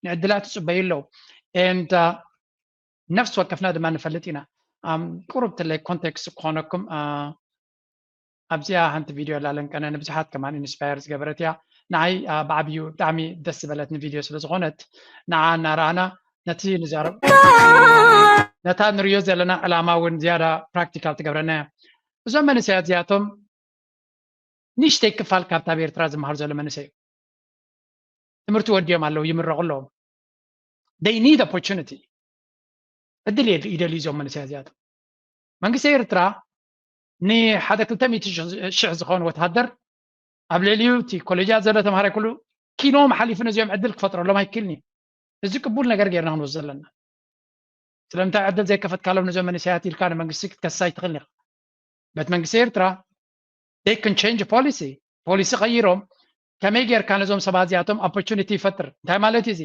ንዕድላት ይፅበዩ ኣለዉ። And ነፍሲ ወከፍና ድማ ንፈልጥ ኢና። ቁሩብ ትለይ ኮንቴክስት ክኾነኩም ኣብዚኣ ሓንቲ ቪድዮ ኣላ ለንቀነ ንብዙሓት ከማን ኢንስፓየር ዝገበረት እያ። ንዓይ ብዓብዩ ብጣዕሚ ደስ ዝበለትኒ ቪድዮ ስለ ዝኾነት ንዓ እናረኣና ነቲ ንዛረብ ነታ ንሪዮ ዘለና ዕላማ እውን ዝያዳ ፕራክቲካል ትገብረና እያ። እዞም መንእሰያት እዚኣቶም ንእሽተይ ክፋል ካብታ ኣብ ኤርትራ ዝመሃር ዘሎ መንእሰይ እዩ። ትምህርቲ ወዲኦም ኣለዉ ይምረቑ ኣለዎም። They need opportunity። ዕድል ይደልዩ እዞም መንእሰያት እዚኣቶም። መንግስቲ ኤርትራ ንሓደ ክልተ ሚእቲ ሽሕ ዝኾን ወታሃደር ኣብ ልዕሊኡ እቲ ኮሌጃት ዘሎ ተምሃራይ ኩሉ ኪኖም ሓሊፉ ነዚኦም ዕድል ክፈጥረሎም ኣይክእልን እዩ። እዚ ቅቡል ነገር ጌርና ክንወስድ ዘለና። ስለምንታይ ዕድል ዘይከፈትካሎም ነዞም መንእሰያት ኢልካ ንመንግስቲ ክትከስስ ኣይትኽእልን ኢኻ። በት መንግስቲ ኤርትራ they can change policy። ፖሊሲ ቀይሮም ከመይ ጌርካ ነዞም ሰባት እዚኣቶም ኦፖርቹኒቲ ይፈጥር? እንታይ ማለት እዩ እዚ?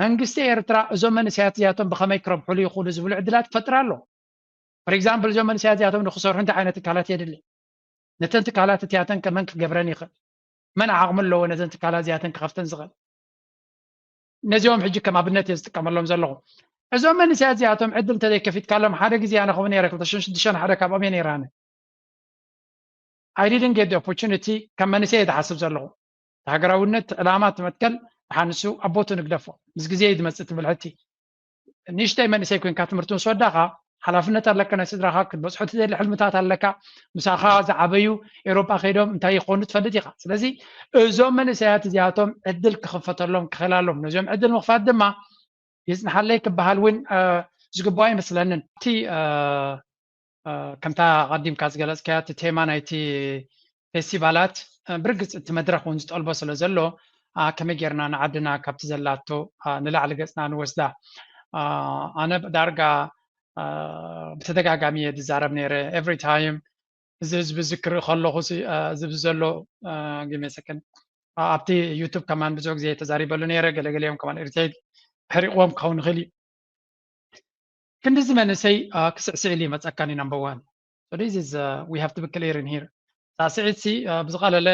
መንግስቲ ኤርትራ እዞም መንእሰያት እዚኣቶም ብኸመይ ክረብሕሉ ይኽእሉ ዝብሉ ዕድላት ይፈጥር ኣሎ። ፎር ኤግዛምፕል እዞም መንእሰያት እዚኣቶም ንክሰርሑ እንታይ ዓይነት ትካላት የድሊ? ነተን ትካላት እቲኣተን ከመን ክገብረን ይኽእል? መን ዓቕሚ ኣለዎ ነዘን ትካላት እዚኣተን ክኸፍተን ዝኽእል? ነዚኦም ሕጂ ከም ኣብነት እየ ዝጥቀመሎም ዘለኹ። እዞም መንእሰያት እዚኣቶም ዕድል እንተዘይከፊትካሎም ሓደ ግዜ ኣነ ከምኡ ነይረ ክልተ ሽዱሽተ ሓደ ካብኦም እየ ነይረ ኣነ። I didn't get the opportunity ከም መንእሰይ እየ ዝሓስብ ዘለኹ። ሃገራውነት ዕላማ ትመትከል ሓንሱ ኣቦቱ ንግደፎ ምስ ግዜ እዩ ዝመፅእ ትብል ሕቲ ንእሽተይ መንእሰይ ኮንካ ትምህርቲ ምስ ወዳኻ ሓላፍነት ኣለካ ናይ ስድራኻ ክትበፅሖ ትደሊ ሕልምታት ኣለካ ምሳኻ ዝዓበዩ ኤሮጳ ከይዶም እንታይ ይኾኑ ትፈልጥ ኢኻ ስለዚ እዞም መንእሰያት እዚኣቶም ዕድል ክኽፈተሎም ክኽእላሎም ነዚኦም ዕድል ምኽፋት ድማ ይጽንሓለይ ክበሃል እውን ዝግባኦ ኣይመስለንን እቲ ከምታ ቀዲምካ ዝገለጽካዮ እቲ ቴማ ናይቲ ፌስቲቫላት ብርግጽ እቲ መድረኽ እውን ዝጠልቦ ስለ ዘሎ ከመይ ጌርና ንዓድና ካብቲ ዘላቶ ንላዕሊ ገጽና ንወስዳ ኣነ ዳርጋ ብተደጋጋሚ እየ ዝዛረብ ነይረ every time እዚ ህዝቢ እዚ ክርኢ ከለኹ እዚ ዘሎ ጊሜሰክን ኣብቲ ዩቱብ ከማን ብዙሕ ግዜ ተዛሪበሉ ነይረ ገለገሊኦም ከማን ኢሪቴት ሕሪቕዎም ክኸውን ይኽእል እዩ ክንድዚ መንእሰይ ክስዕስዕ ኢሉ ይመፀካኒ number one so this is we have to be clear in here ሳስዒት ሲ ብዝቐለለ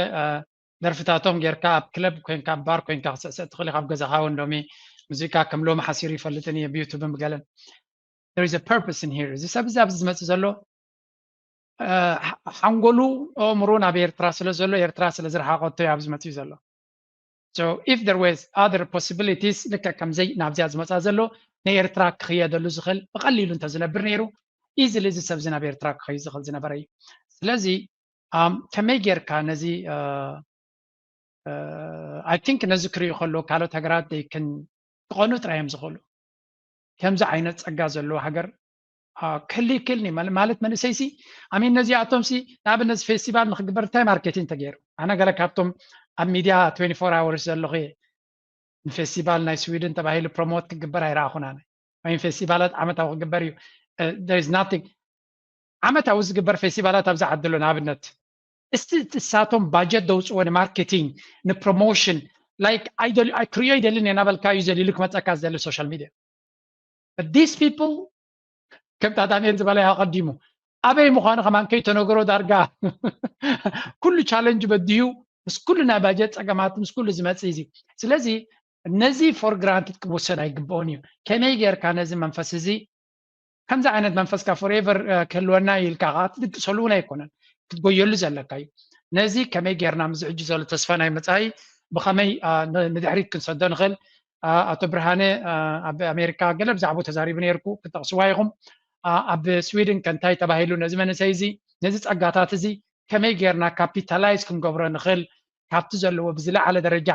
ደርፍታቶም ጌርካ ኣብ ክለብ ኮንካ ኣብ ባር ኮንካ ክስዕስዕ ትኽእል ካብ ገዛኻ ወንዶሚ ሙዚቃ ከም ሎሚ ሓሲሩ ይፈልጥን እየ ብዩቱብን ብገለን there is a purpose in here እዚ ሰብ እዚ ኣብዚ ዝመፅእ ዘሎ ሓንጎሉ ኣእምሮ ናብ ኤርትራ ስለ ዘሎ ኤርትራ ስለ ዝረሓቐቶ እዩ ኣብዚ መፅኡ ዘሎ so if there was other possibilities ልክዕ ከምዘይ ናብዚኣ ዝመፃ ዘሎ ንኤርትራ ክኽየደሉ ዝኽእል ብቐሊሉ እንተዝነብር ነይሩ ኢዝሊ እዚ ሰብዚ ናብ ኤርትራ ክኸዩ ዝኽእል ዝነበረ እዩ ስለዚ ከመይ ጌርካ ነዚ I think ነዚ ክርእዩ ከለዉ ካልኦት ሃገራት they can ክቐኑ ጥራይ እዮም ዝኽእሉ ከምዚ ዓይነት ጸጋ ዘለዎ ሃገር ክህሉ ይክእልኒ ማለት መንእሰይሲ ኣሚን ነዚኣቶምሲ ንኣብነት ፌስቲቫል ንክግበር እንታይ ማርኬቲንግ ተገይሩ ኣነ ገለ ካብቶም ኣብ ሚድያ twenty-four hours ዘለኹ ንፌስቲቫል ናይ ስዊድን ተባሂሉ ፕሮሞት ክግበር ኣይረኣኹን ኣነ ወይም ፌስቲቫላት ዓመታዊ ክግበር እዩ there is nothing ዓመታዊ ዝግበር ፌስቲቫላት ኣብዚ ዓዲ ኣሎ ንኣብነት እስቲ እሳቶም ባጀት ደውፅዎ ንማርኬቲንግ ንፕሮሞሽን ላይክ ክሪኦ ይደልን እየ እናበልካ እዩ ዘሊሉ ክመፀካ ዝደሊ ሶሻል ሚድያ this people ከምታ ዳንኤል ዝበለያ ኣቐዲሙ ኣበይ ምዃኑ ከማን ከይተነገሮ ዳርጋ ኩሉ ቻለንጅ በድዩ ምስ ኩሉ ናይ ባጀት ፀገማት ምስ ኩሉ ዝመፅእ እዚ ስለዚ ነዚ ፎር ግራንትድ ክወሰድ ኣይግብኦን እዩ ከመይ ጌርካ ነዚ መንፈስ እዚ ከምዚ ዓይነት መንፈስካ ፎሬቨር ክህልወና ኢልካ ከዓ ትድቅሰሉ እውን ኣይኮነን ክትጎየሉ ዘለካ እዩ ነዚ ከመይ ጌርና ምዚ ሕጂ ዘሎ ተስፋ ናይ መፃኢ ብኸመይ ንድሕሪት ክንሰዶ ንኽእል ኣቶ ብርሃነ ኣብ ኣሜሪካ ገለ ብዛዕባኡ ተዛሪቡ ነይርኩ ክጠቕስዋ ኢኹም ኣብ ስዊድን ከ እንታይ ተባሂሉ ነዚ መንእሰይ እዚ ነዚ ፀጋታት እዚ ከመይ ጌርና ካፒታላይዝ ክንገብሮ ንኽእል ካብቲ ዘለዎ ብዝለዓለ ደረጃ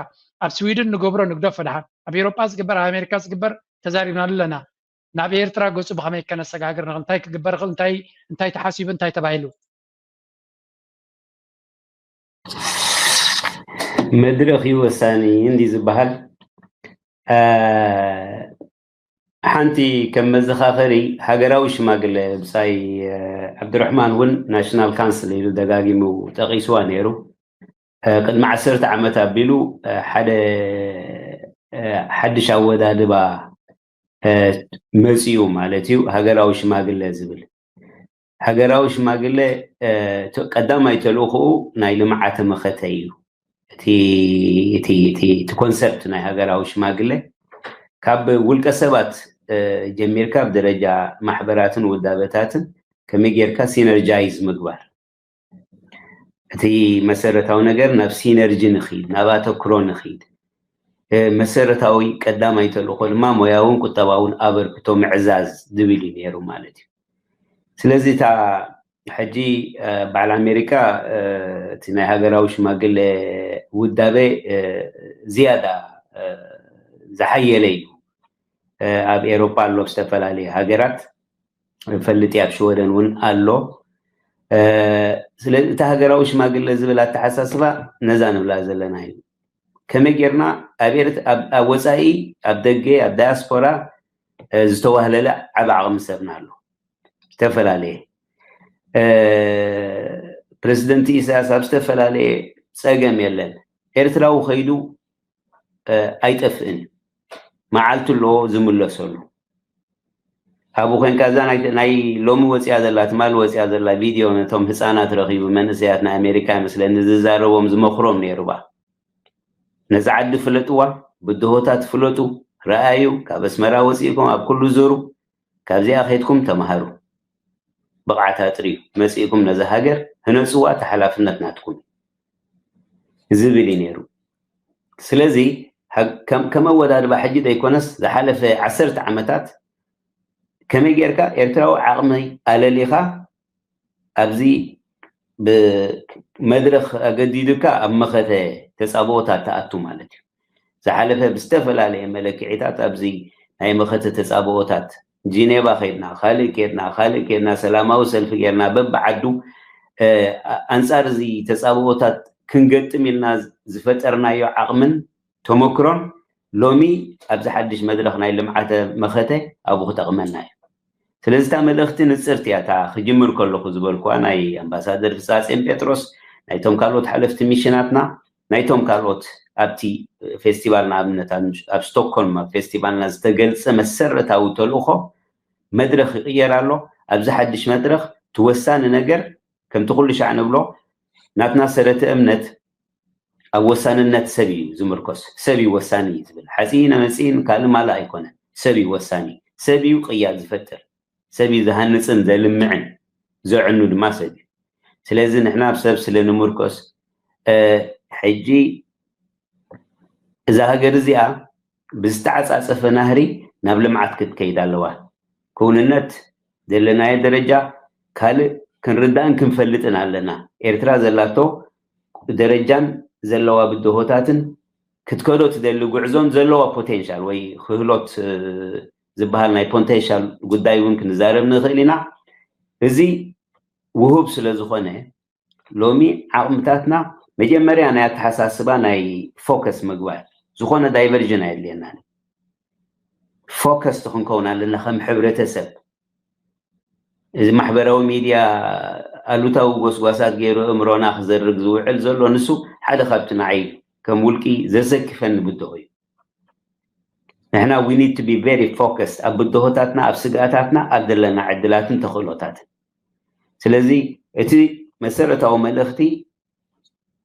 ኣብ ስዊድን ንገብሮ ንግደፎ ደሓን ኣብ ኤሮጳ ዝግበር ኣብ ኣሜሪካ ዝግበር ተዛሪብናሉ ኣለና ናብ ኤርትራ ገጹ ብኸመይ ከነሰጋግር ንኽእል እንታይ ክግበር ይኽእል እንታይ እንታይ ተሓሲቡ እንታይ ተባሂሉ መድረኽ እዩ ወሳኒ እንዲ ዝበሃል ሓንቲ ከም መዘኻኸሪ ሃገራዊ ሽማግለ ብጻይ ዓብድራሕማን እውን ናሽናል ካንስል ኢሉ ደጋጊሙ ጠቒስዋ ነይሩ ቅድሚ ዓሰርተ ዓመት ኣቢሉ ሓደ ሓድሽ ኣወዳድባ መፅኡ ማለት እዩ ሃገራዊ ሽማግለ ዝብል ሃገራዊ ሽማግለ ቀዳማይ ተልእኽኡ ናይ ልምዓተ መኸተ እዩ እቲ ኮንሰፕት ናይ ሃገራዊ ሽማግለ ካብ ውልቀ ሰባት ጀሚርካ ኣብ ደረጃ ማሕበራትን ውዳበታትን ከመይ ጌርካ ሲነርጃይዝ ምግባር፣ እቲ መሰረታዊ ነገር ናብ ሲነርጂ ንኽይድ፣ ናብ ኣተክሮ ንኽይድ። መሰረታዊ ቀዳማይ ተልእኮ ድማ ሞያውን ቁጠባውን ኣበርክቶ ምዕዛዝ ዝብል እዩ ነይሩ ማለት እዩ። ስለዚ እታ ሕጂ በዓል ኣሜሪካ እቲ ናይ ሃገራዊ ሽማግለ ውዳበ ዝያዳ ዝሓየለ እዩ። ኣብ ኤሮፓ ኣሎ፣ ኣብ ዝተፈላለየ ሃገራት ፈልጥ ኣብ ሽወደን እውን ኣሎ። ስለዚ እቲ ሃገራዊ ሽማግለ ዝብል ኣተሓሳስባ ነዛ ንብላ ዘለና እዩ። ከመይ ጌርና ኣብ ወፃኢ፣ ኣብ ደገ፣ ኣብ ዳያስፖራ ዝተዋህለለ ዓብ ዓቕሚ ሰብና ኣሎ። ዝተፈላለየ ፕረዚደንት ኢሳያስ ኣብ ዝተፈላለየ ጸገም የለን። ኤርትራዊ ከይዱ ኣይጠፍእን። መዓልቲ ኣለዎ ዝምለሰሉ። ኣብኡ ኮንካ እዛ ናይ ሎሚ ወፅያ ዘላ፣ ትማሊ ወፅያ ዘላ ቪድዮ ነቶም ህፃናት ረኺቡ፣ መንእሰያት ናይ ኣሜሪካ ይመስለኒ፣ ዝዛረቦም ዝመኽሮም ነይሩ። ባ ነዛ ዓዲ ፍለጥዋ፣ ብድሆታት ፍለጡ፣ ረኣዩ፣ ካብ ኣስመራ ወፂእኩም ኣብ ኩሉ ዙሩ፣ ካብዚኣ ከይድኩም ተምሃሩ። ብቕዓት ኣጥርዩ መፂእኩም ነዛ ሃገር ህነፅዋ፣ እቲ ሓላፍነት ናትኩም ዝብል እዩ ነይሩ። ስለዚ ከም ኣወዳድባ ሕጂ ዘይኮነስ ዝሓለፈ ዓሰርተ ዓመታት ከመይ ጌርካ ኤርትራዊ ዓቕሚ ኣለሊኻ ኣብዚ ብመድረኽ ኣገዲዱካ ኣብ መኸተ ተጻብኦታት ትኣቱ ማለት እዩ። ዝሓለፈ ብዝተፈላለየ መለክዒታት ኣብዚ ናይ መኸተ ተጻብኦታት ጂኔቫ ከድና፣ ካልእ ከድና፣ ካልእ ከድና፣ ሰላማዊ ሰልፊ ጌርና በብዓዱ ኣንጻር እዚ ተጻብኦታት ክንገጥም ኢልና ዝፈጠርናዮ ዓቕምን ተመክሮን ሎሚ ኣብዚ ሓድሽ መድረኽ ናይ ልምዓተ መኸተ ኣብኡ ክጠቕመና እዩ። ስለዚ እታ መልእኽቲ ንጽርቲ እያ። እታ ክጅምር ከለኹ ዝበልኩዋ ናይ ኣምባሳደር ፍጻጼን ጴጥሮስ፣ ናይቶም ካልኦት ሓለፍቲ ሚሽናትና፣ ናይቶም ካልኦት ኣብቲ ፌስቲቫል ንኣብነት ኣብ ስቶክሆልም ኣብ ፌስቲቫልና ዝተገልጸ መሰረታዊ ተልእኾ መድረኽ ይቕየር ኣሎ። ኣብዚ ሓድሽ መድረኽ እቲ ወሳኒ ነገር ከምቲ ኩሉ ሻዕ ንብሎ ናትና ሰረተ እምነት ኣብ ወሳንነት ሰብ እዩ ዝምርኮስ። ሰብ እዩ ወሳኒ እዩ ዝብል። ሓፂን መፂን ካልእ ማልእ ኣይኮነን። ሰብ እዩ ወሳኒ። ሰብ እዩ ቅያ ዝፈጥር። ሰብ እዩ ዝሃንፅን ዘልምዕን። ዘዕኑ ድማ ሰብ እዩ። ስለዚ ንሕና ኣብ ሰብ ስለ ንምርኮስ ሕጂ እዛ ሃገር እዚኣ ብዝተዓፃፀፈ ናህሪ ናብ ልምዓት ክትከይድ ኣለዋ። ክውንነት ዘለናዮ ደረጃ ካልእ ክንርዳእን ክንፈልጥን ኣለና። ኤርትራ ዘላቶ ደረጃን ዘለዋ ብድሆታትን ክትከዶ ትደሊ ጉዕዞን ዘለዋ ፖቴንሻል ወይ ክህሎት ዝበሃል ናይ ፖቴንሻል ጉዳይ እውን ክንዛረብ ንኽእል ኢና። እዚ ውሁብ ስለ ዝኾነ ሎሚ ዓቕምታትና መጀመርያ ናይ ኣተሓሳስባ ናይ ፎከስ ምግባር፣ ዝኾነ ዳይቨርዥን ኣየድልየናን። ፎከስት ክንከውን ኣለና ከም ሕብረተሰብ። እዚ ማሕበራዊ ሚድያ ኣሉታዊ ጎስጓሳት ገይሩ እምሮና ክዘርግ ዝውዕል ዘሎ ንሱ ሓደ ካብቲ ንዓይ ከም ውልቂ ዘሰክፈኒ ብድሆ እዩ። ንሕና we need to be very focused ኣብ ብድሆታትና፣ ኣብ ስግኣታትና፣ ኣብ ዘለና ዕድላትን ተኽእሎታትን። ስለዚ እቲ መሰረታዊ መልእኽቲ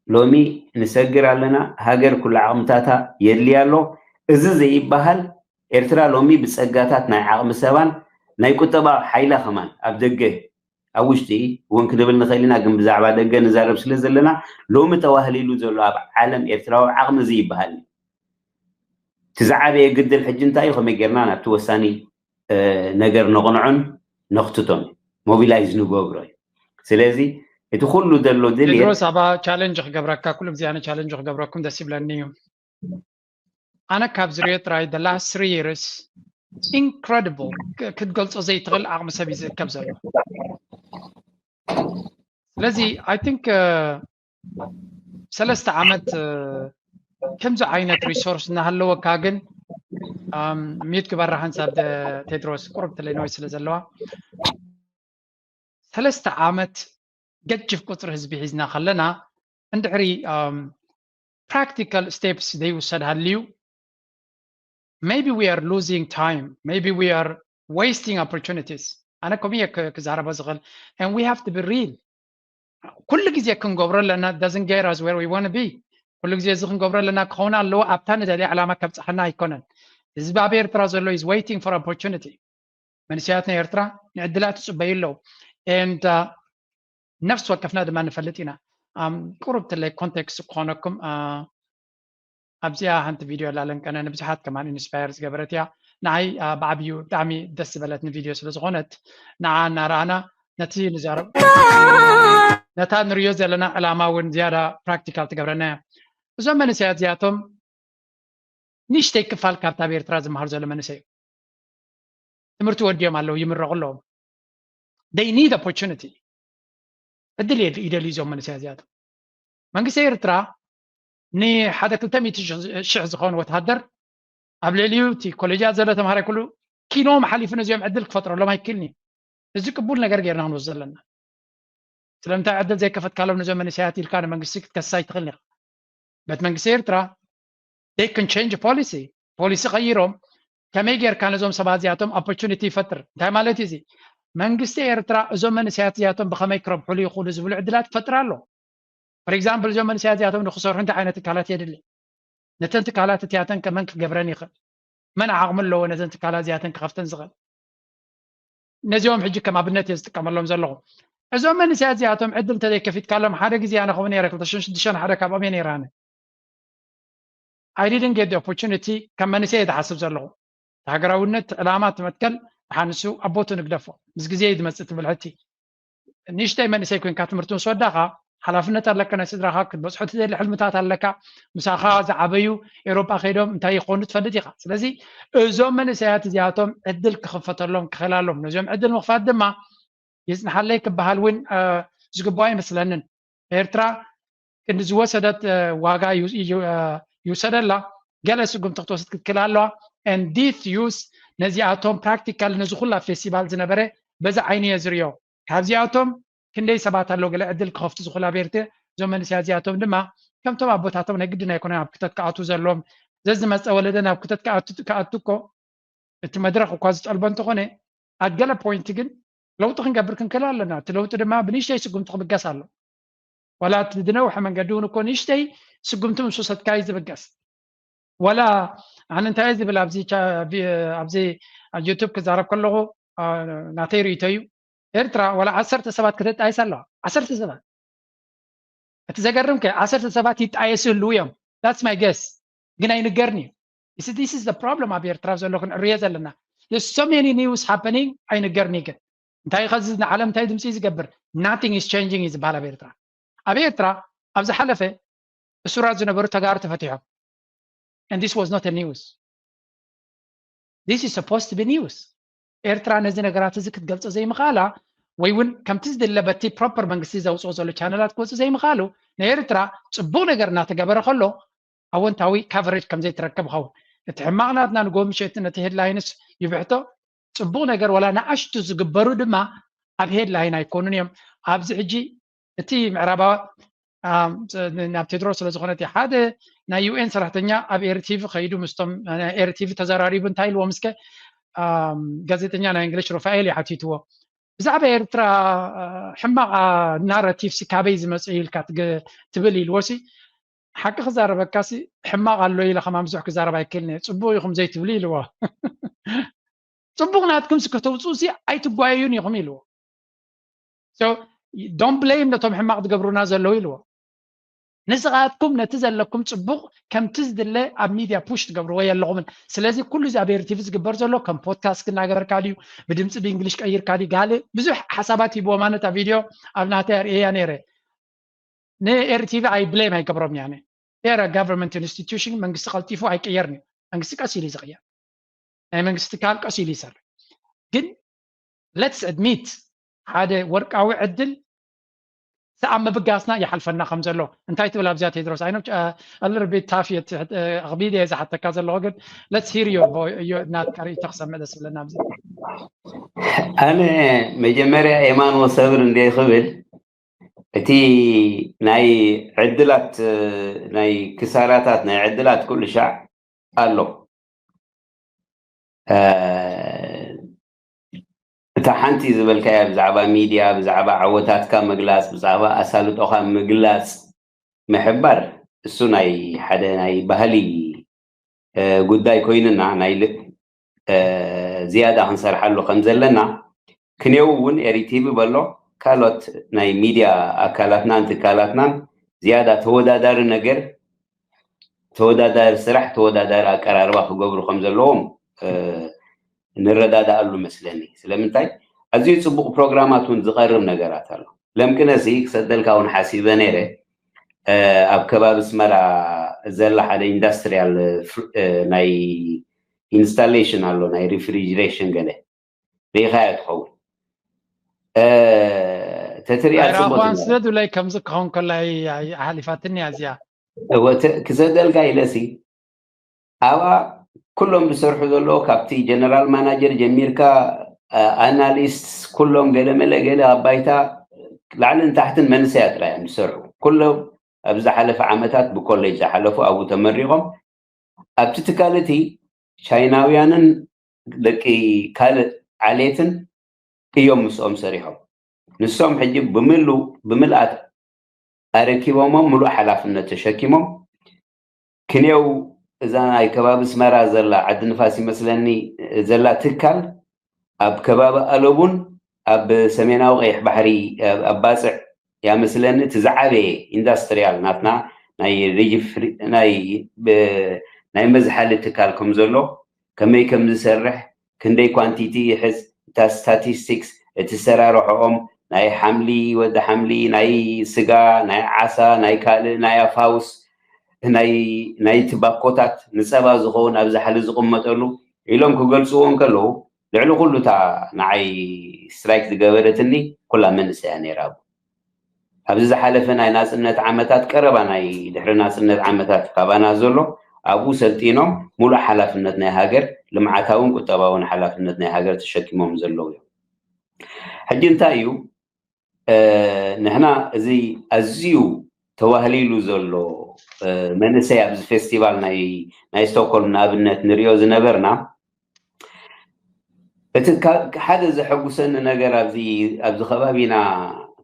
ሎሚ ንሰግር ኣለና። ሃገር ኩሉ ዓቕምታታ የድልያ ኣሎ። እዚ ዘይበሃል ኤርትራ ሎሚ ብጸጋታት ናይ ዓቕሚ ሰባን ናይ ቁጠባ ሓይላ ከማን ኣብ ደገ ኣብ ውሽጢ እውን ክንብል ንኽእል ኢና፣ ግን ብዛዕባ ደገ ንዛረብ ስለ ዘለና ሎሚ ተዋህሊሉ ዘሎ ኣብ ዓለም ኤርትራዊ ዓቕሚ እዚ ይበሃል እዩ። እቲ ዝዓበየ ግድል ሕጂ እንታይ እዩ? ከመይ ጌርና ናብቲ ወሳኒ ነገር ነቕንዖን ነኽትቶን ሞቢላይዝ ንገብሮ እዩ። ስለዚ እቲ ኩሉ ዘሎ ድልየት ቴድሮስ፣ ኣባ ቻለንጅ ክገብረካ፣ ኩሉ ግዜ ኣነ ቻለንጅ ክገብረኩም ደስ ይብለኒ እዩ። ኣነ ካብ ዝሪኦ ጥራይ the last three years incredible ክትገልጾ ዘይትኽእል ዓቕሚ ሰብ እዩ ዝእከብ ዘሎ። ስለዚ I think ሰለስተ ዓመት ከምዚ ዓይነት ሪሶርስ እናሃለወካ ግን ሚዩት ግበራ ሓንሳብ ቴድሮስ ቁሩብ ተለይ ኖይዝ ስለ ዘለዋ ሰለስተ ዓመት ገጅፍ ቁፅሪ ህዝቢ ሒዝና ከለና እንድሕሪ ፕራክቲካል ስቴፕስ ዘይውሰድ ሃልዩ maybe we are losing time, maybe we are wasting opportunities. ኣነ ከምኡ እየ ክዛረቦ ዝኽእል and we have to be real. ኩሉ ግዜ ክንገብሮ ኣለና doesn't get us where we want to be. ኩሉ ግዜ እዚ ክንገብሮ ኣለና ክኸውን ኣለዎ ኣብታ ንደልያ ዕላማ ከብፅሓና ኣይኮነን። ህዝቢ ኣብ ኤርትራ ዘሎ is waiting for opportunity። መንእሰያት ናይ ኤርትራ ንዕድላት ይጽበዩ ኣለዉ። And ነፍሲ ወከፍና ድማ ንፈልጥ ኢና። ቁሩብ ትለይ ኮንቴክስት ክኾነኩም፣ ኣብዚኣ ሓንቲ ቪድዮ ኣላ ለንቀነ ንብዙሓት ከማን ኢንስፓየር ዝገበረት እያ። ንዓይ ብዓብዩ ብጣዕሚ ደስ ዝበለትኒ ቪድዮ ስለ ዝኾነት ንዓ እናረኣና ነቲ ንዛረብ ነታ ንሪዮ ዘለና ዕላማ እውን ዝያዳ ፕራክቲካል ትገብረና እያ። እዞም መንእሰያት እዚኣቶም ንእሽተይ ክፋል ካብታ ኣብ ኤርትራ ዝመሃር ዘሎ መንእሰይ እዩ። ትምህርቲ ወዲኦም ኣለዉ፣ ይምረቑ ኣለዎም። They need opportunity። ዕድል ይደልዩ እዞም መንእሰያት እዚኣቶም። መንግስቲ ኤርትራ ንሓደ ክልተ ሚእቲ ሽሕ ዝኾን ወተሃደር ኣብ ልዕሊኡ እቲ ኮሌጃት ዘሎ ተምሃራይ ኩሉ ኪኖም ሓሊፉ ነዚኦም ዕድል ክፈጥረሎም ኣይክእልን እዩ። እዚ ቅቡል ነገር ጌርና ክንወስዶ ዘለና። ስለምንታይ ዕድል ዘይከፈትካሎም ነዞም መንእሰያት ኢልካ ንመንግስቲ ክትከስስ ኣይትኽእልን ኢኻ። በት መንግስቲ ኤርትራ they can change policy፣ ፖሊሲ ቀይሮም ከመይ ጌርካ ነዞም ሰባት እዚኣቶም ኦፖርቹኒቲ ይፈጥር። እንታይ ማለት እዩ እዚ? መንግስቲ ኤርትራ እዞም መንእሰያት እዚኣቶም ብኸመይ ክረብሕሉ ይኽእሉ ዝብሉ ዕድላት ክፈጥር ኣሎ። For example እዞም መንእሰያት እዚኣቶም ንክሰርሑ እንታይ ዓይነት ትካላት የድሊ? ነተን ትካላት እቲኣተን ከመን ክገብረን ይኽእል? መን ዓቕሚ ኣለዎ ነዘን ትካላት እዚኣተን ክኸፍተን ዝኽእል? ነዚኦም ሕጂ ከም ኣብነት እየ ዝጥቀመሎም ዘለኹ። እዞም መንእሰያት እዚኣቶም ዕድል እንተዘይከፊትካሎም ሓደ ግዜ ኣነ ከምኡ ነይረ ክልተ ሽሕን ሽዱሽተን ሓደ ካብኦም እየ ነይረ ኣነ። I didn't get the opportunity ከም መንእሰይ እየ ዝሓስብ ዘለኹ። እቲ ሃገራውነት፣ እቲ ዕላማ፣ እቲ መትከል፣ ደሓን ንሱ ኣብ ቦቱ ንግደፎ። ምስ ግዜ እዩ ዝመጽእ ትብል ሕቲ። ንእሽተይ መንእሰይ ኮይንካ ትምህርቲ ምስ ወዳእኻ፣ ሓላፍነት ኣለካ፣ ናይ ስድራኻ ክትበጽሖ ትደሊ ሕልምታት ኣለካ። ምሳኻ ዝዓበዩ ኤውሮጳ ከይዶም እንታይ ይኾኑ ትፈልጥ ኢኻ። ስለዚ እዞም መንእሰያት እዚኣቶም ዕድል ክኽፈተሎም ክኽእለሎም፣ ነዚኦም ዕድል ምኽፋት ድማ ይጽንሓለይ ክበሃል እውን ዝግባእ ኣይመስለንን። ኤርትራ ክንዲ ዝወሰደት ዋጋ ይውሰደላ፣ ገለ ስጉምቲ ክትወስድ ክትክእል ኣለዋ። And this use ነዚኣቶም ፕራክቲካል ነዚ ኩላ ፌስቲቫል ዝነበረ በዚ ዓይኒ እየ ዝሪኦ። ካብዚኣቶም ክንደይ ሰባት ኣለዉ ገለ ዕድል ክኸፍቱ ዝኽእሉ ኣብ ኤርትራ። እዞም መንእሰያት እዚኣቶም ድማ ከምቶም ኣቦታቶም ናይ ግድን ኣይኮነን ኣብ ክተት ክኣትዉ ዘለዎም። ዘዝመጸ ወለደ ናብ ክተት ክኣቱ እኮ እቲ መድረኽ እኳ ዝጠልቦ እንተኾነ፣ ኣብ ገለ ፖይንት ግን ለውጢ ክንገብር ክንክእል ኣለና። እቲ ለውጢ ድማ ብንእሽተይ ስጉምቲ ክብገስ ኣሎ። ዋላ እቲ ዝነውሐ መንገዲ እውን እኮ ንእሽተይ ስጉምቲ ምስ ወሰድካ እዩ ዝብገስ። ዋላ ኣነ እንታይ እየ ዝብል ኣብዚ ዩቱብ ክዛረብ ከለኹ ናተይ ርእይቶ እዩ። ኤርትራ ዋላ ዓሰርተ ሰባት ከተጣይስ ኣለዋ። ዓሰርተ ሰባት እቲ ዘገርም ከ ዓሰርተ ሰባት ይጣየሱ ህልው እዮም። That's my guess። ግን ኣይንገርን እዩ። This is the problem ኣብ ኤርትራ ዘሎ ክንዕርዮ ዘለና። There's so many news happening ኣይንገርን እዩ። ግን እንታይ ኸዚ ንዓለም እንታይ ድምፂ ዝገብር? Nothing is changing እዩ ዝበሃል ኣብ ኤርትራ። ኣብ ኤርትራ ኣብ ዝሓለፈ እሱራት ዝነበሩ ተጋሩ ተፈቲሖም። And this was not a news። This is supposed to be news። ኤርትራ ነዚ ነገራት እዚ ክትገልጾ ዘይምኽኣላ ወይ እውን ከምቲ ዝድለ በቲ ፕሮፐር መንግስቲ ዘውፅኦ ዘሎ ቻነላት ክወፁ ዘይምኽኣሉ ንኤርትራ ፅቡቅ ነገር እናተገበረ ከሎ ኣወንታዊ ካቨሬጅ ከም ዘይትረከብ ኸውን። እቲ ሕማቅ ናትና ንጎ ምሸት ነቲ ሄድላይንስ ይብሕቶ። ፅቡቅ ነገር ዋላ ንኣሽቱ ዝግበሩ ድማ ኣብ ሄድላይን ኣይኮኑን እዮም። ኣብዚ ሕጂ እቲ ምዕራባዊ ናብ ቴድሮስ ስለ ዝኾነ እቲ ሓደ ናይ ዩኤን ሰራሕተኛ ኣብ ኤርቲቪ ከይዱ ምስቶም ናይ ኤርቲቪ ተዘራሪቡ እንታይ ኢልዎም እስከ ጋዜጠኛ ናይ እንግሊሽ ሩፋኤል ይሓቲትዎ ብዛዕባ ኤርትራ ሕማቕ ናራቲቭ ሲ ካበይ ዝመጽእ ኢልካ ትብል ኢልዎ ሲ ሓቂ ክዛረበካ ሲ ሕማቕ ኣሎ ኢለ ከማን ብዙሕ ክዛረብ ኣይክእልን እየ ጽቡቕ ኢኹም ዘይትብሉ ኢልዎ ጽቡቕ ናትኩም ሲ ከተውፅኡ ሲ ኣይትጓየዩን ኢኹም ኢልዎ don't blame ነቶም ሕማቕ ዝገብሩና ዘለዉ ኢልዎ ንስኻትኩም ነቲ ዘለኩም ጽቡቕ ከምቲ ዝድለ ኣብ ሚድያ ፑሽ ትገብርዎ የለኹምን ስለዚ ኩሉ እዚ ኣብ ኤርቲቪ ዝግበር ዘሎ ከም ፖድካስት እናገበርካ ድዩ ብድምፂ ብእንግሊሽ ቀይርካ ድዩ ጋልእ ብዙሕ ሓሳባት ሂብዎም ኣነ እታ ቪድዮ ኣብ ናተይ ኣርእየያ ነይረ ንኤርቲቪ ኣይ ብሌም ኣይገብሮም ያነ ኤረ ጋቨርንመንት ኢንስቲትዩሽን መንግስቲ ቀልጢፉ ኣይቅየርን እዩ መንግስቲ ቀስ ኢሉ ዝቕየር ናይ መንግስቲ ትካል ቀስ ኢሉ ይሰርሕ ግን let's admit ሓደ ወርቃዊ ዕድል ሰኣብ ምብጋስና ይሓልፈና ከም ዘሎ እንታይ ትብል ኣብዚኣ ቴድሮስ ኣይኖ a little bit tough ኣኽቢድ እየ ዝሓተካ ዘለኹ ግን let's hear your voice ናትካ ርእይቶ ክሰምዕ ደስ ዝብለና ኣብዚ ኣነ መጀመርያ ኤማን ወሰብር እንደ ክብል እቲ ናይ ዕድላት ናይ ክሳራታት ናይ ዕድላት ኩሉ ሻዕ ኣሎ እታ ሓንቲ ዝበልካያ ብዛዕባ ሚድያ ብዛዕባ ዓወታትካ ምግላፅ ብዛዕባ ኣሳልጦካ ምግላፅ ምሕባር እሱ ናይ ሓደ ናይ ባህሊ ጉዳይ ኮይንና ናይ ዝያዳ ክንሰርሓሉ ከም ዘለና ክንየው እውን ኤሪቲቪ በሎ ካልኦት ናይ ሚድያ ኣካላትናን ትካላትናን ዝያዳ ተወዳዳሪ ነገር፣ ተወዳዳሪ ስራሕ፣ ተወዳዳሪ ኣቀራርባ ክገብሩ ከም ዘለዎም ንረዳዳኣሉ መስለኒ። ስለምንታይ ኣዝዩ ፅቡቅ ፕሮግራማት እውን ዝቀርብ ነገራት ኣሎ። ለምቅነሲ ክሰደልካ እውን ሓሲበ ነይረ። ኣብ ከባቢ ኣስመራ ዘላ ሓደ ኢንዳስትሪያል ናይ ኢንስታሌሽን ኣሎ፣ ናይ ሪፍሪጅሬሽን ገለ ርኢኻዮ ትኸውን። ተትሪኣ ፅቡቅ ኣይረኣኳን ስለ ዝብለይ ከምዚ ክኸውን ከሎ ሓሊፋትኒ እያ እዚኣ። ክሰደልካ ኢለሲ ኣብኣ ኩሎም ዝሰርሑ ዘለዉ ካብቲ ጀነራል ማናጀር ጀሚርካ ኣናሊስት ኩሎም ገለመለ ገለ ኣብ ባይታ ላዕልን ታሕትን መንሰያ ጥራይ እዮም ዝሰርሑ። ኩሎም ኣብ ዝሓለፈ ዓመታት ብኮሌጅ ዝሓለፉ ኣብኡ ተመሪቖም ኣብቲ ትካል እቲ ቻይናውያንን ደቂ ካልእ ዓሌትን እዮም ምስኦም ሰሪሖም። ንሶም ሕጂ ብምሉ ብምልኣት ኣረኪቦሞም ምሉእ ሓላፍነት ተሸኪሞም ክንየው እዛ ናይ ከባቢ ኣስመራ ዘላ ዓዲ ንፋስ ይመስለኒ ዘላ ትካል ኣብ ከባቢ ኣለቡን ኣብ ሰሜናዊ ቀይሕ ባሕሪ ኣብ ባፅዕ እያ መስለኒ እቲ ዝዓበየ ኢንዳስትሪያል ናትና ናይ ናይ መዝሓሊ ትካል ከም ዘሎ ከመይ ከም ዝሰርሕ ክንደይ ኳንቲቲ ይሕዝ እታ ስታቲስቲክስ እቲ ሰራርሖኦም ናይ ሓምሊ ወዲ ሓምሊ ናይ ስጋ ናይ ዓሳ ናይ ካልእ ናይ ኣፋውስ ናይ ናይቲ ባኮታት ንፀባ ዝኸውን ኣብ ዝሓሊ ዝቕመጠሉ ኢሎም ክገልፅዎ እንከለዉ ልዕሊ ኩሉ እታ ንዓይ ስትራይክ ዝገበረትኒ ኩላ መንእሰያ ነይራ ኣብዚ ዝሓለፈ ናይ ናፅነት ዓመታት ቀረባ ናይ ድሕሪ ናፅነት ዓመታት ካባና ዘሎ ኣብኡ ሰልጢኖም ሙሉእ ሓላፍነት ናይ ሃገር ልምዓታውን ቁጠባውን ሓላፍነት ናይ ሃገር ተሸኪሞም ዘለዉ እዮም። ሕጂ እንታይ እዩ ንሕና እዚ ኣዝዩ ተዋህሊሉ ዘሎ መንእሰይ ኣብዚ ፌስቲቫል ናይ ስቶክሆልም ንኣብነት ንሪኦ ዝነበርና እቲ ሓደ ዘሐጉሰኒ ነገር ኣብዚ ኣብዚ ከባቢና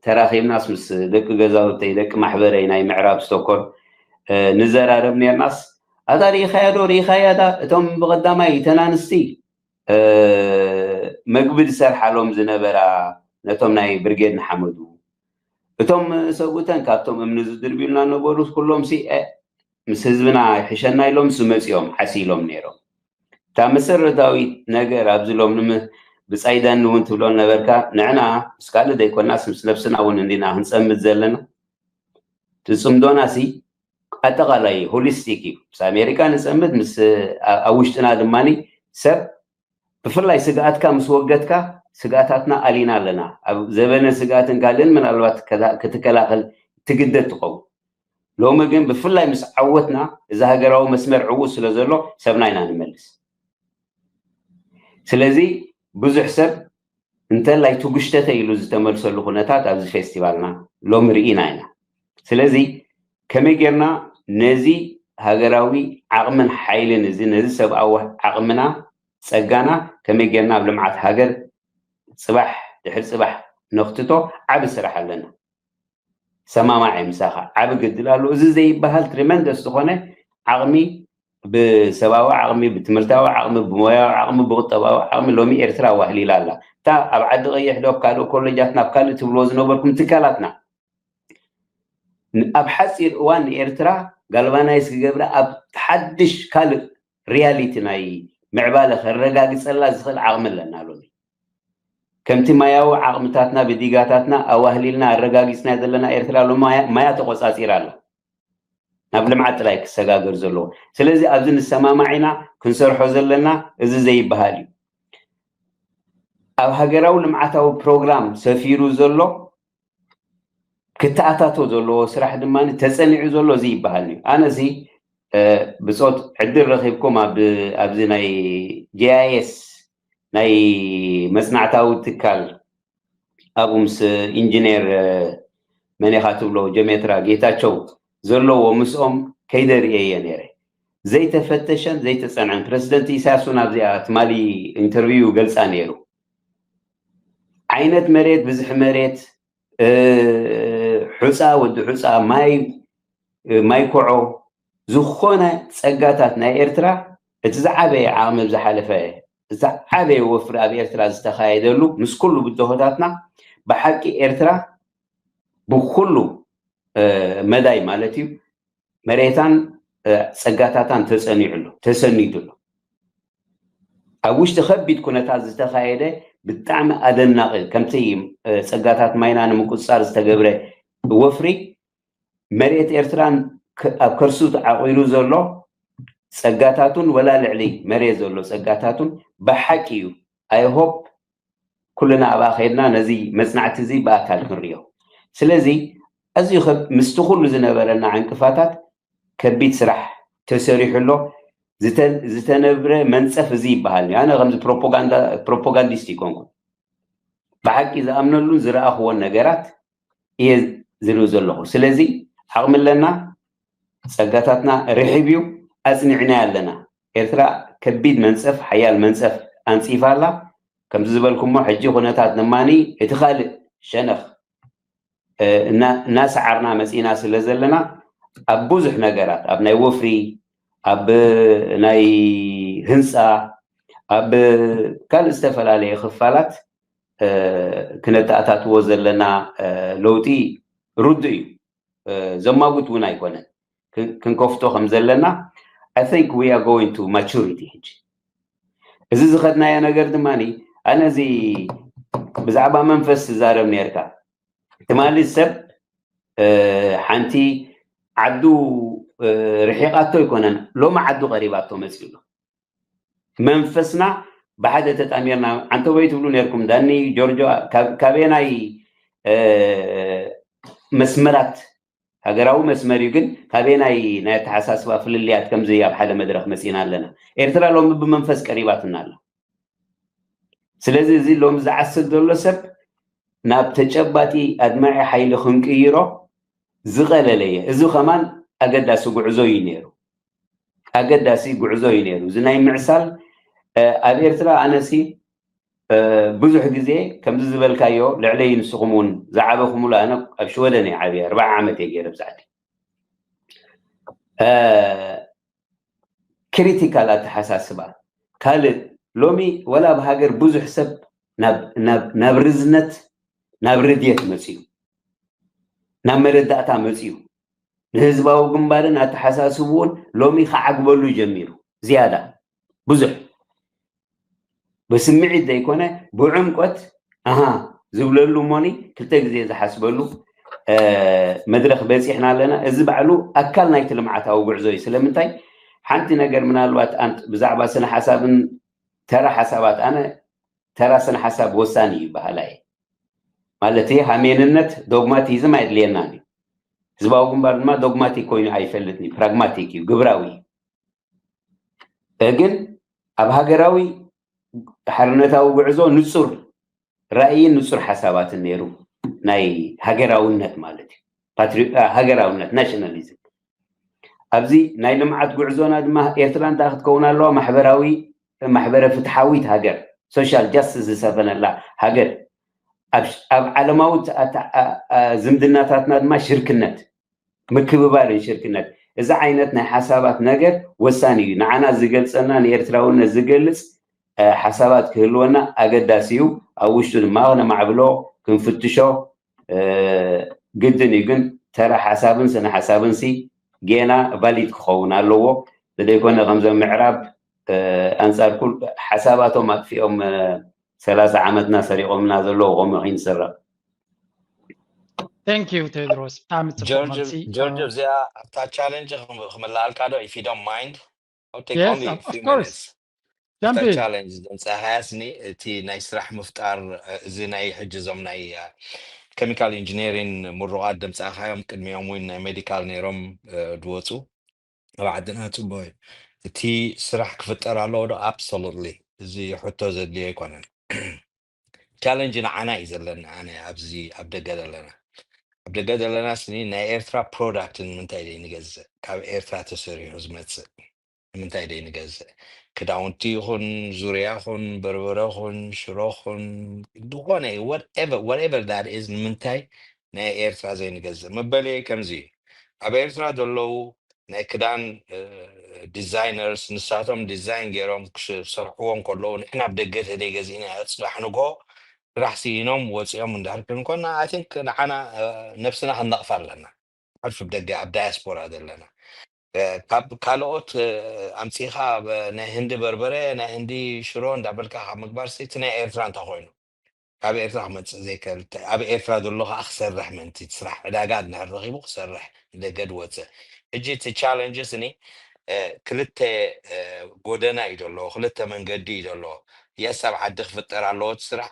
ተራኺብናስ ምስ ደቂ ገዛውተይ ደቂ ማሕበረይ ናይ ምዕራብ ስቶኮል ንዘራረብ ነርናስ ኣታ ርኢኻያ ዶ ርኢኻያ ዳ እቶም ብቐዳማይ እተን ኣንስቲ መግቢ ዝሰርሓሎም ዝነበራ ነቶም ናይ ብርጌድ ንሓመዱ እቶም ሰብኡተን ካብቶም እምኒ ዝድርብዩልና ነበሩ ኩሎም ሲ ምስ ህዝብና ይሕሸና ኢሎም ሱ መፂኦም ሓሲሎም ነይሮም እታ መሰረታዊት ነገር ኣብዚ ሎም ብፃይዳን እውን ትብሎ ነበርካ ንዕና ምስ ካልእ ዘይኮናስ ምስ ነብስና እውን እንዲና ክንፀምድ ዘለና ትፅምዶና ሲ ኣጠቃላይ ሆሊስቲክ እዩ ምስ ኣሜሪካ ንፀምድ ምስ ኣብ ውሽጥና ድማ ሰብ ብፍላይ ስግኣትካ ምስ ወገድካ ስግኣታትና ኣሊና ኣለና ኣብ ዘበነ ስግኣትን ካልእን ምናልባት ክትከላኸል ትግደድ ትኸውን ሎሚ ግን ብፍላይ ምስ ዓወትና እዚ ሃገራዊ መስመር ዕዉት ስለ ዘሎ ሰብና ኢና ንመልስ ስለዚ ብዙሕ ሰብ እንተላይ ትጉሽተተ ኢሉ ዝተመልሰሉ ኩነታት ኣብዚ ፌስቲቫልና ሎሚ ርኢና ኢና ስለዚ ከመይ ጌርና ነዚ ሃገራዊ ዓቕምን ሓይልን እዚ ነዚ ሰብኣዊ ዓቕምና ፀጋና ከመይ ጌርና ኣብ ልምዓት ሃገር ፅባሕ ድሕሪ ፅባሕ ነኽትቶ ዓቢ ስራሕ ኣለና ሰማማዕ ምሳኻ ዓቢ ግድል ኣሎ እዚ ዘይበሃል ትሪመንደስ ዝኾነ ዓቕሚ ብሰብኣዊ ዓቕሚ ብትምህርታዊ ዓቕሚ ብሞያዊ ዓቕሚ ብቁጠባዊ ዓቕሚ ሎሚ ኤርትራ ዋህሊላ ኣላ እታ ኣብ ዓዲ ቀይሕ ዶ ኣብ ካልእ ኮሌጃት ናብ ካልእ ትብልዎ ዝነበርኩም ትካላትና ኣብ ሓፂር እዋን ንኤርትራ ጋልቫናይዝ ክገብራ ኣብ ሓድሽ ካልእ ሪያሊቲ ናይ ምዕባለ ከረጋግፀላ ዝኽእል ዓቕሚ ኣለና ሎሚ ከምቲ ማያዊ ዓቕምታትና ብዲጋታትና ኣዋህሊልና ኣረጋጊፅና ዘለና ኤርትራ ሎሚ ማያ ተቆፃፂራ ኣላ ናብ ልምዓት ጥራይ ክሰጋገር ዘለዎ ስለዚ ኣብዚ ንሰማማዕ ኢና ክንሰርሖ ዘለና እዚ ዘይበሃል እዩ ኣብ ሃገራዊ ልምዓታዊ ፕሮግራም ሰፊሩ ዘሎ ክተኣታቶ ዘለዎ ስራሕ ድማ ተፀኒዑ ዘሎ እዚ ይበሃል እዩ ኣነዚ ብፆት ዕድል ረኪብኩም ኣብዚ ናይ ጂኣይኤስ ናይ መፅናዕታዊ ትካል ኣብኡ ምስ ኢንጂነር መን ኢኻ ትብሎ ጀሜትራ ጌታቸው ዘለዎ ምስኦም ከይደ ርእየየ ነይረ ዘይተፈተሸን ዘይተፀንዐን ፕረዚደንት ኢሳያስ እውን ኣብዚኣ ትማሊ ኢንተርቪው ይገልፃ ነይሩ ዓይነት መሬት ብዝሒ መሬት ሑፃ ወዲ ሑፃ ማይ ማይ ኮዖ ዝኾነ ፀጋታት ናይ ኤርትራ እቲ ዝዓበየ ዓቕሚ ኣብ ዝሓለፈ ዝዓበየ ወፍሪ ኣብ ኤርትራ ዝተኻየደሉ ምስ ኩሉ ብድሆታትና ብሓቂ ኤርትራ ብኩሉ መዳይ ማለት እዩ መሬታን ጸጋታታን ተጸኒዑ ኣሎ ተሰኒዱ ኣሎ። ኣብ ውሽጢ ከቢድ ኩነታት ዝተኻየደ ብጣዕሚ ኣደናቂ ከምቲ ጸጋታት ማይና ንምቁፅፃር ዝተገብረ ወፍሪ መሬት ኤርትራን ኣብ ከርሱ ተዓቂሉ ዘሎ ጸጋታቱን ወላ ልዕሊ መሬት ዘሎ ጸጋታቱን ብሓቂ እዩ። I hope ኩልና ኣብኣ ከይድና ነዚ መጽናዕቲ እዚ ብኣካል ክንሪኦ። ስለዚ ኣዝዩ ምስቲ ኩሉ ዝነበረና ዕንቅፋታት ከቢድ ስራሕ ተሰሪሑ ኣሎ። ዝተነብረ መንጸፍ እዚ ይበሃል። ኣነ ከምዚ ፕሮፓጋንዲስት ይኮንኩ ብሓቂ ዝኣምነሉን ዝረኣኽዎን ነገራት እየ ዝርኢ ዘለኹ። ስለዚ ዓቕሚ ኣለና፣ ጸጋታትና ርሕብ እዩ፣ ኣጽኒዕና ኣለና። ኤርትራ ከቢድ መንጸፍ፣ ሓያል መንጸፍ ኣንጺፋ ኣላ። ከምዚ ዝበልኩሞ ሕጂ ኩነታት ንማኒ እቲ ካልእ ሸነኽ እናሰዓርና መጺና ስለ ዘለና ኣብ ብዙሕ ነገራት ኣብ ናይ ወፍሪ ኣብ ናይ ህንፃ ኣብ ካልእ ዝተፈላለየ ክፋላት ክነተኣታትዎ ዘለና ለውጢ ርዱ እዩ። ዘማጉት እውን ኣይኮነን። ክንከፍቶ ከም ዘለና I think we are going to maturity ሕጂ እዚ ዝኸድናዮ ነገር ድማ ኣነ እዚ ብዛዕባ መንፈስ ትዛረብ ነርካ ትማሊ ሰብ ሓንቲ ዓዱ ርሒቓቶ ኣይኮነን ሎሚ ዓዱ ቀሪባቶ መፅኡ ኣሎ መንፈስና ብሓደ ተጣሚርና ዓንተቦይ ትብሉ ነርኩም ዳኒ ጆርጆ ካበናይ መስመራት ሃገራዊ መስመር እዩ ግን ካበናይ ናይ ኣተሓሳስባ ፍልልያት ከምዚ ኣብ ሓደ መድረክ መፂና ኣለና ኤርትራ ሎሚ ብመንፈስ ቀሪባትና ኣላ ስለዚ እዚ ሎሚ ዝዓስል ዘሎ ሰብ ናብ ተጨባጢ ኣድማዒ ሓይሊ ክንቅይሮ ዝቐለለ እየ እዚ ከማን ኣገዳሲ ጉዕዞ እዩ ነይሩ ኣገዳሲ ጉዕዞ እዩ ነይሩ እዚ ናይ ምዕሳል ኣብ ኤርትራ ኣነሲ ብዙሕ ግዜ ከምዚ ዝበልካዮ ልዕለይ ንስኹም እውን ዝዓበኹምሉ ኣነ ኣብ ሽወደን እየ ዓብየ ኣርባዓ ዓመት እየ ገይረ ብዛዕዲ ክሪቲካል ኣተሓሳስባ ካልእ ሎሚ ወላ ኣብ ሃገር ብዙሕ ሰብ ናብ ርዝነት ናብ ርድየት መፅዩ ናብ መረዳእታ መፅዩ ንህዝባዊ ግንባርን ኣተሓሳስብኡን ሎሚ ክዓግበሉ ጀሚሩ ዝያዳ ብዙሕ ብስምዒት ዘይኮነ ብዕምቆት ኣሃ ዝብለሉ እሞኒ ክልተ ግዜ ዝሓስበሉ መድረክ በፂሕና ኣለና እዚ ባዕሉ ኣካል ናይቲ ልምዓታዊ ጉዕዞ እዩ ስለምንታይ ሓንቲ ነገር ምናልባት ብዛዕባ ስነ ሓሳብን ተራ ሓሳባት ኣነ ተራ ስነ ሓሳብ ወሳኒ እዩ በሃላ እየ ማለት ሃሜንነት ዶግማቲዝም ኣየድልየናን እዩ ህዝባዊ ግንባር ድማ ዶግማቲክ ኮይኑ ኣይፈልጥን እዩ ፕራግማቲክ እዩ ግብራዊ እዩ ግን ኣብ ሃገራዊ ሓርነታዊ ጉዕዞ ንፁር ራእይን ንፁር ሓሳባትን ነይሩ ናይ ሃገራውነት ማለት እዩ ሃገራውነት ናሽናሊዝም ኣብዚ ናይ ልምዓት ጉዕዞና ድማ ኤርትራ እንታይ ክትከውን ኣለዋ ማሕበራዊ ማሕበረ ፍትሓዊት ሃገር social justice ዝሰፈነላ ሃገር ኣብ ዓለማዊ ዝምድናታትና ድማ ሽርክነት ምክብባርን ሽርክነት እዚ ዓይነት ናይ ሓሳባት ነገር ወሳኒ እዩ ንዓና ዝገልፀና ንኤርትራውነት ዝገልፅ ሓሳባት ክህልወና ኣገዳሲ እዩ ኣብ ውሽጡ ድማ ክነማዕብሎ ክንፍትሾ ግድን እዩ ግን ተራ ሓሳብን ስነ ሓሳብን ሲ ጌና ቫሊድ ክኸውን ኣለዎ ተደይኮነ ከምዞም ምዕራብ ኣንፃር ኩል ሓሳባቶም ኣጥፊኦም ሰላሳ ዓመትና ሰሪቆምና ዘለዉ ከምኡ ኺንስረቕ Thank you ቴድሮስ ብጣዕሚ ጽቡቅ ጆርጅ እዚኣ ኣብታ ቻለንጅ ክምልኣልካ ዶ if you don't mind I'll take Yes, only a of few course. minutes Jump ኣብታ in. ቻለንጅ ዘምጻኻያስኒ እቲ ናይ ስራሕ ምፍጣር እዚ ናይ ሕጂ እዞም ናይ ኬሚካል ኢንጂነሪን ምሩቓት ደምጻኻዮም ቅድሚኦም እውን ናይ ሜዲካል ነይሮም ዝወፁ ኣብ ዓድና ፅቡቅ እዩ እቲ ስራሕ ክፍጠር ኣለዎ ዶ absolutely እዚ ሕቶ ዘድልዮ ኣይኮነን ቻለንጅ ንዓና እዩ ዘለና ኣነ ኣብዚ ኣብ ደገ ዘለና ኣብ ደገ ዘለና ስኒ ናይ ኤርትራ ፕሮዳክት ንምንታይ ደይ ንገዝእ ካብ ኤርትራ ተሰሪሑ ዝመፅእ ንምንታይ ደይ ንገዝእ ክዳውንቲ ይኹን ዙርያ ኹን በርበረ ኹን ሽሮ ኹን ዝኾነ whatever that is ንምንታይ ናይ ኤርትራ ዘይንገዝእ መበልየይ ከምዚ እዩ ኣብ ኤርትራ ዘለዉ ናይ ክዳን ዲዛይነርስ ንሳቶም ዲዛይን ገይሮም ክሰርሕዎ እንከለዉ ንሕና ኣብ ደገ ተደይ ገዚእና ጽባሕ ንግሆ ስራሕ ስኢኖም ወፂኦም እንድሕር ክንኮና ኣይ ቲንክ ንዓና ነብስና ክንነቕፍ ኣለና። ሓልፍ ደገ ኣብ ዳያስፖራ ዘለና ካብ ካልኦት ኣምፂኻ ናይ ህንዲ በርበረ ናይ ህንዲ ሽሮ እንዳበልካ ካብ ምግባር እቲ ናይ ኤርትራ እንተኮይኑ ካብ ኤርትራ ክመፅእ ዘይክእል ኣብ ኤርትራ ዘሎ ከዓ ክሰርሕ ምእንቲ ስራሕ ዕዳጋ እንድሕር ረኪቡ ክሰርሕ ንደገ ድወፅእ። ሕጂ እቲ ቻለንጅስ እኒ ክልተ ጎደና እዩ ዘለዎ፣ ክልተ መንገዲ እዩ ዘለዎ። የስ ኣብ ዓዲ ክፍጠር ኣለዎ እቲ ስራሕ፣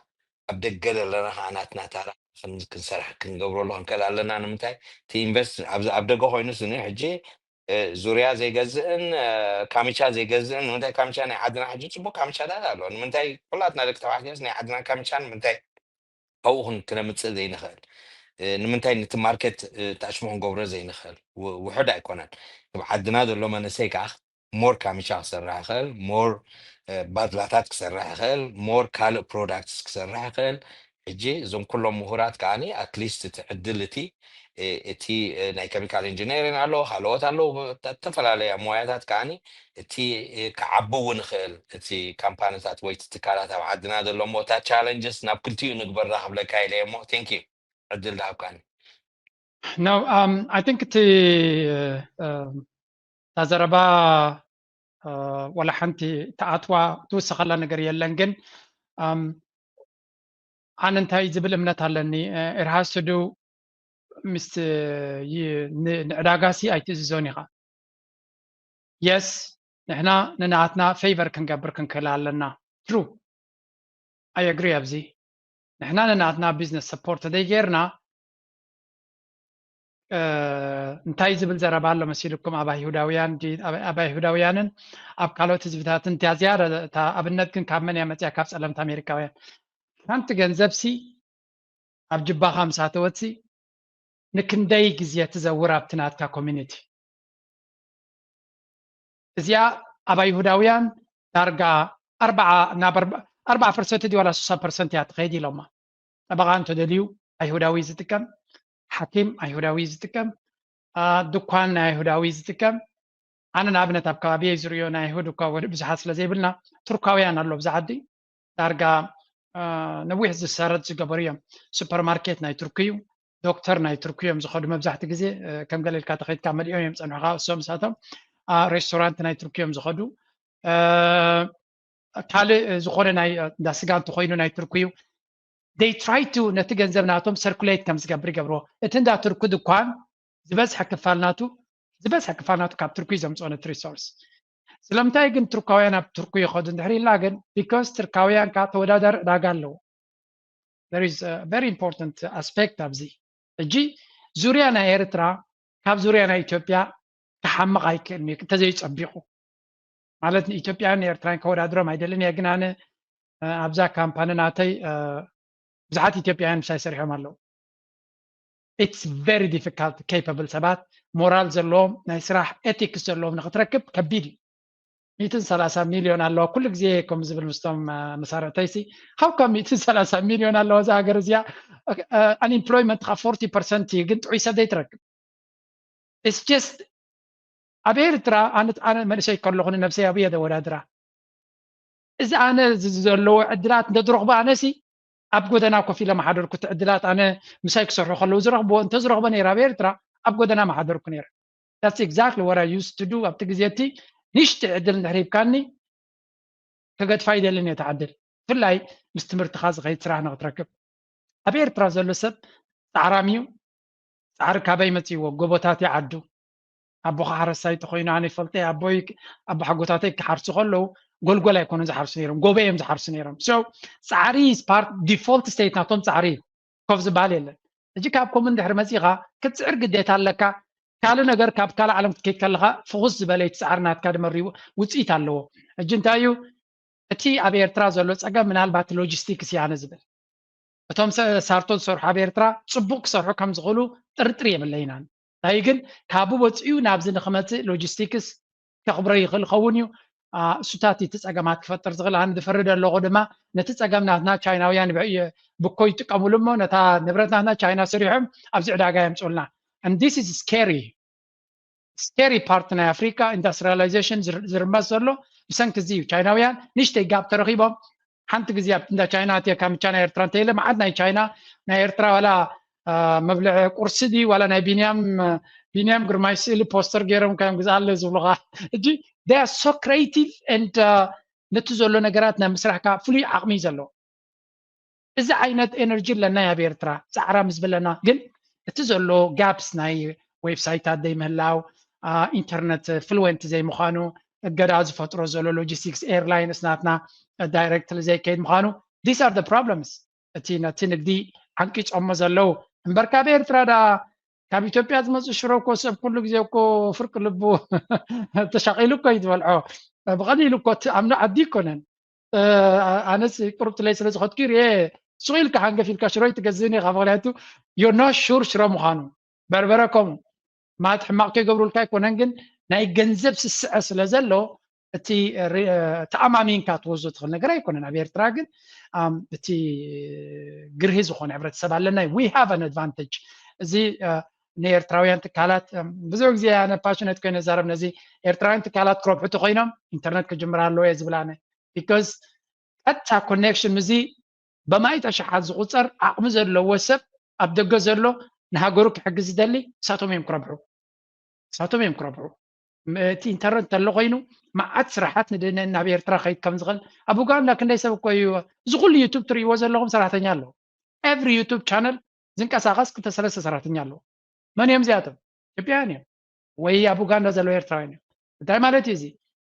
ኣብ ደገ ዘለና ከዓ ናትና ታራ ክንሰርሕ ክንገብረሉ ክንክእል ኣለና። ንምንታይ እቲ ኢንቨስት ኣብ ደገ ኮይኑ ስኒ ሕጂ ዙርያ ዘይገዝእን ካሚቻ ዘይገዝእን ንምንታይ ካሚቻ ናይ ዓድና ሕጂ ፅቡቅ ካሚቻ ዳ ኣሎ ንምንታይ ኩላትና ደቂ ተባዕትዮስ ናይ ዓድና ካሚቻ ንምንታይ ኣብኡ ክነምፅእ ዘይንኽእል ንምንታይ ነቲ ማርኬት ታሽሙ ክንገብሮ ዘይንኽእል ውሕድ ኣይኮነን። ኣብ ዓድና ዘሎ መንእሰይ ከዓ ሞር ካሚቻ ክሰርሕ ይኽእል፣ ሞር ባድላታት ክሰርሕ ይኽእል፣ ሞር ካልእ ፕሮዳክትስ ክሰርሕ ይኽእል። ሕጂ እዞም ኩሎም ምሁራት ከዓኒ ኣትሊስት እቲ ዕድል እቲ እቲ ናይ ኬሚካል ኢንጂነሪን ኣለዎ ካልኦት ኣለዉ ዝተፈላለያ ሞያታት ከዓኒ እቲ ክዓቢ እውን ይኽእል እቲ ካምፓኒታት ወይ ትካላት ኣብ ዓድና ዘሎ እሞ እታ ቻለንጅስ ናብ ክልቲኡ ንግበራ ክብለካ ኢለ እሞ ቴንክ ዩ ዕድል ድሃብካኒ። No, um, I think እቲ እታ ዘረባ ወላ ሓንቲ ተኣትዋ ትውስኸላ ነገር የለን ግን ኣነ እንታይ ዝብል እምነት ኣለኒ it has to do ምስ ንዕዳጋ ሲ ኣይትእዝዞን ኢኻ። የስ ንሕና ንናትና ፌቨር ክንገብር ክንክእል ኣለና። ትሩ ኣይ ኣግሪ ኣብዚ ንሕና ንናትና ቢዝነስ ሰፖርት ተደይ ጌርና እንታይ ዝብል ዘረባ ኣሎ መሲልኩም ኣብ ኣይሁዳውያን ኣብ ኣይሁዳውያንን ኣብ ካልኦት ህዝብታትን እቲያ ዝያዳ ኣብነት ግን ካብ መን እያ መፅያ ካብ ፀለምቲ ኣሜሪካውያን ሓንቲ ገንዘብ ሲ ኣብ ጅባኻ ምስ ኣተወት ሲ ንክንደይ ግዜ ትዘውር ኣብቲ ናትካ ኮሚኒቲ እዚኣ ኣብ ኣይሁዳውያን ዳርጋ ኣርባዓ ናብ ኣርባዓ ፐርሰንት ድዩ ዋላ ስሳ ፐርሰንት እያ ትኸይድ ኢሎማ ጠበቓ እንተደልዩ ኣይሁዳዊ ዝጥቀም ሓኪም ኣይሁዳዊ ዝጥቀም ድኳን ናይ ኣይሁዳዊ ዝጥቀም ኣነ ንኣብነት ኣብ ከባቢ ዝሪዮ ናይ ኣይሁድ እኳ ብዙሓት ስለ ዘይብልና ቱርካውያን ኣሎ ብዛ ዓዲ ዳርጋ ነዊሕ ዝሰረት ዝገበሩ እዮም ሱፐርማርኬት ናይ ቱርኪ እዩ ዶክተር ናይ ቱርኪ እዮም ዝኸዱ መብዛሕቲ ግዜ ከም ገለ ኢልካ ተኸይድካ መሊኦም እዮም ፀንሑካ እሶም ንሳቶም ሬስቶራንት ናይ ቱርኪ እዮም ዝኸዱ ካልእ ዝኾነ ናይ እንዳ ስጋ እንተኮይኑ ናይ ቱርኪ እዩ they try to ነቲ ገንዘብ ናቶም ሰርኩሌት ከም ዝገብር ይገብርዎ እቲ እንዳ ቱርኪ ድኳን ዝበዝሐ ክፋል ናቱ ዝበዝሐ ክፋል ናቱ ካብ ቱርኪ ዘምፅኦ ነቲ ሪሶርስ ስለምንታይ ግን ቱርካውያን ኣብ ቱርኪ ይኸዱ እንድሕር ኢልና ግን because ቱርካውያን ከዓ ተወዳዳሪ ዕዳጋ ኣለዎ very important aspect ኣብዚ ሕጂ ዙርያ ናይ ኤርትራ ካብ ዙርያ ናይ ኢትዮጵያ ክሓምቕ ኣይክእልን እዩ እንተዘይፀቢቑ ማለት ንኢትዮጵያን ኤርትራን ከወዳድሮም ኣይደልን እየ ግን ኣነ ኣብዛ ካምፓኒ ናተይ ብዙሓት ኢትዮጵያውያን ምሳይ ሰሪሖም ኣለዉ it's very difficult capable ሰባት ሞራል ዘለዎም ናይ ስራሕ ኤቲክስ ዘለዎም ንክትረክብ ከቢድ እዩ ሚእትን ሰላሳ ሚልዮን ኣለዋ ኩሉ ግዜ ከም ዝብል ምስቶም መሳርዕተይሲ how come ሚእትን ሰላሳ ሚልዮን ኣለዋ እዛ ሃገር እዚኣ unemployment ካ forty percent እዩ ግን ጥዑይ ሰብ ዘይትረክብ it's just ኣብ ኤርትራ ኣነ ኣነ መንእሰይ ከለኹ ንነብሰይ ኣብየ ዘወዳድራ እዚ ኣነ ዘለዎ ዕድላት እንተዝረኽቦ ኣነሲ ኣብ ጎደና ኮፍ ኢለ መሓደርኩ እቲ ዕድላት ኣነ ምሳይ ክሰርሑ ከለዉ ዝረኽብዎ እንተዝረኽቦ ነይረ ኣብ ኤርትራ ኣብ ጎደና መሓደርኩ ነይረ that's exactly what I used to do ኣብቲ ግዜ እቲ ንሽጢ ዕድል እንድሕር ሂብካኒ ከገድፋ ይደልን እየ ተዓድል ብፍላይ ምስ ትምህርትኻ ዝኸይድ ስራሕ ንክትረክብ ኣብ ኤርትራ ዘሎ ሰብ ፃዕራም እዩ ፃዕሪ ካበይ መፅእዎ ጎቦታት ይዓዱ ኣቦኻ ሓረስታይ ተኮይኑ ኣነ ይፈልጠ ኣቦይ ኣቦ ሓጎታተይ ክሓርሱ ከለዉ ጎልጎል ኣይኮኑ ዝሓርሱ ነይሮም ጎበ እዮም ዝሓርሱ ነይሮም so ፃዕሪ ስፓርት ዲፎልት ስቴት ናቶም ፃዕሪ እዩ ኮፍ ዝበሃል የለን ሕጂ ካብ ኮምን ድሕሪ መፂኻ ክትፅዕር ግዴታ ኣለካ ካልእ ነገር ካብ ካልእ ዓለም ክትከይድ ከለካ ፍኹስ ዝበለ እቲ ፃዕሪ ናትካ ድመሪቡ ውፅኢት ኣለዎ ሕጂ እንታይ እዩ እቲ ኣብ ኤርትራ ዘሎ ፀገም ምናልባት ሎጂስቲክስ እያነ ዝብል እቶም ሳርቶ ዝሰርሑ ኣብ ኤርትራ ፅቡቅ ክሰርሑ ከም ዝኽእሉ ጥርጥር የብለይናን ናይ ግን ካብኡ ወፅኡ ናብዚ ንክመፅእ ሎጂስቲክስ ከኽብሮ ይኽእል ኸውን እዩ እሱታት እቲ ፀገማት ክፈጥር ዝኽእል ኣነ ዝፈርድ ኣለኹ ድማ ነቲ ፀገም ናትና ቻይናውያን ብኮ ይጥቀምሉ እሞ ነታ ንብረት ናትና ቻይና ሰሪሖም ኣብዚ ዕዳጋ የምፅኡልና and this is scary scary part ናይ ኣፍሪካ industrialization ዝርመስ ዘሎ ብሰንኪ እዚ እዩ። ቻይናውያን ንእሽተይ ጋፕ ተረኺቦም ሓንቲ ግዜ ኣብ እንዳ ቻይና ኣትየ ካብ ቻይና ኤርትራ እንተኢለ መዓት ናይ ቻይና ናይ ኤርትራ ዋላ መብልዒ ቁርሲ ድዩ ዋላ ናይ ቢንያም ቢንያም ግርማይ ስእሊ ፖስተር ገይሮም ከም ግዛለ ዝብሉኻ እጂ they are so creative and ነቲ ዘሎ ነገራት ናይ ምስራሕካ ፍሉይ ዓቕሚ እዩ ዘለዎ። እዚ ዓይነት ኤነርጂ ኣለና ኣብ ኤርትራ ፃዕራ ምስ በለና ግን እቲ ዘሎ ጋፕስ ናይ ዌብሳይታት ዘይምህላው ኢንተርነት ፍሉወንት ዘይምዃኑ እገዳ ዝፈጥሮ ዘሎ ሎጂስቲክስ ኤርላይንስ ናትና ዳይሬክት ዘይከይድ ምዃኑ these are problems እቲ ነቲ ንግዲ ዓንቂጾሞ ዘለዉ እምበር ካብ ኤርትራ ዳ ካብ ኢትዮጵያ ዝመፁ ሽሮ እኮ ሰብ ኩሉ ግዜ እኮ ፍርቂ ልቡ ተሻቂሉ እኮ እዩ ዝበልዖ ብቐሊሉ እኮ ኣምኖ ዓዲ ይኮነን ኣነስ ቁሩብ ትለይ ስለ ዝኸድኩ ርየ ሱቕ ኢልካ ሓንገፍ ኢልካ ሽሮ ይትገዝእን ኢኻ ምክንያቱ you're not sure ሽሮ ምዃኑ በርበረ ከምኡ ማለት ሕማቕ ከይገብሩልካ ኣይኮነን ግን ናይ ገንዘብ ስስዐ ስለ ዘሎ እቲ ተኣማሚንካ ትወዞ ትኽእል ነገር ኣይኮነን ኣብ ኤርትራ ግን እቲ ግርሂ ዝኾነ ሕብረተሰብ ኣለና we have an advantage እዚ ንኤርትራውያን ትካላት ብዙ ግዜ ኣነ ፓሽነት ኮይነ ዛረብ ነዚ ኤርትራውያን ትካላት ክረብሑ ተኮይኖም ኢንተርነት ክጅምር ኣለዎ እየ ዝብል ኣነ because ቀጥታ ኮኔክሽን ምዚ በማይት ኣሽሓት ዝቁፀር ዓቕሚ ዘለዎ ሰብ ኣብ ደገ ዘሎ ንሃገሩ ክሕግዝ ዝደሊ እሳቶም እዮም ክረብሑ እሳቶም እዮም ክረብሑ እቲ ኢንተርነት እንተሎ ኮይኑ መዓት ስራሓት ንድህነን ናብ ኤርትራ ከይድ ከም ዝኽእል ኣብ ኡጋንዳ ክንደይ ሰብ እኮ እዩ እዚ ኩሉ ዩቱብ ትርእይዎ ዘለኹም ሰራሕተኛ ኣለዎ every YouTube channel ዝንቀሳቐስ ክልተ ሰለስተ ሰራሕተኛ ኣለዎ መን እዮም እዚኣቶም ኢትዮጵያውያን እዮም ወይ ኣብ ኡጋንዳ ዘለዉ ኤርትራውያን እዮም እንታይ ማለት እዩ እዚ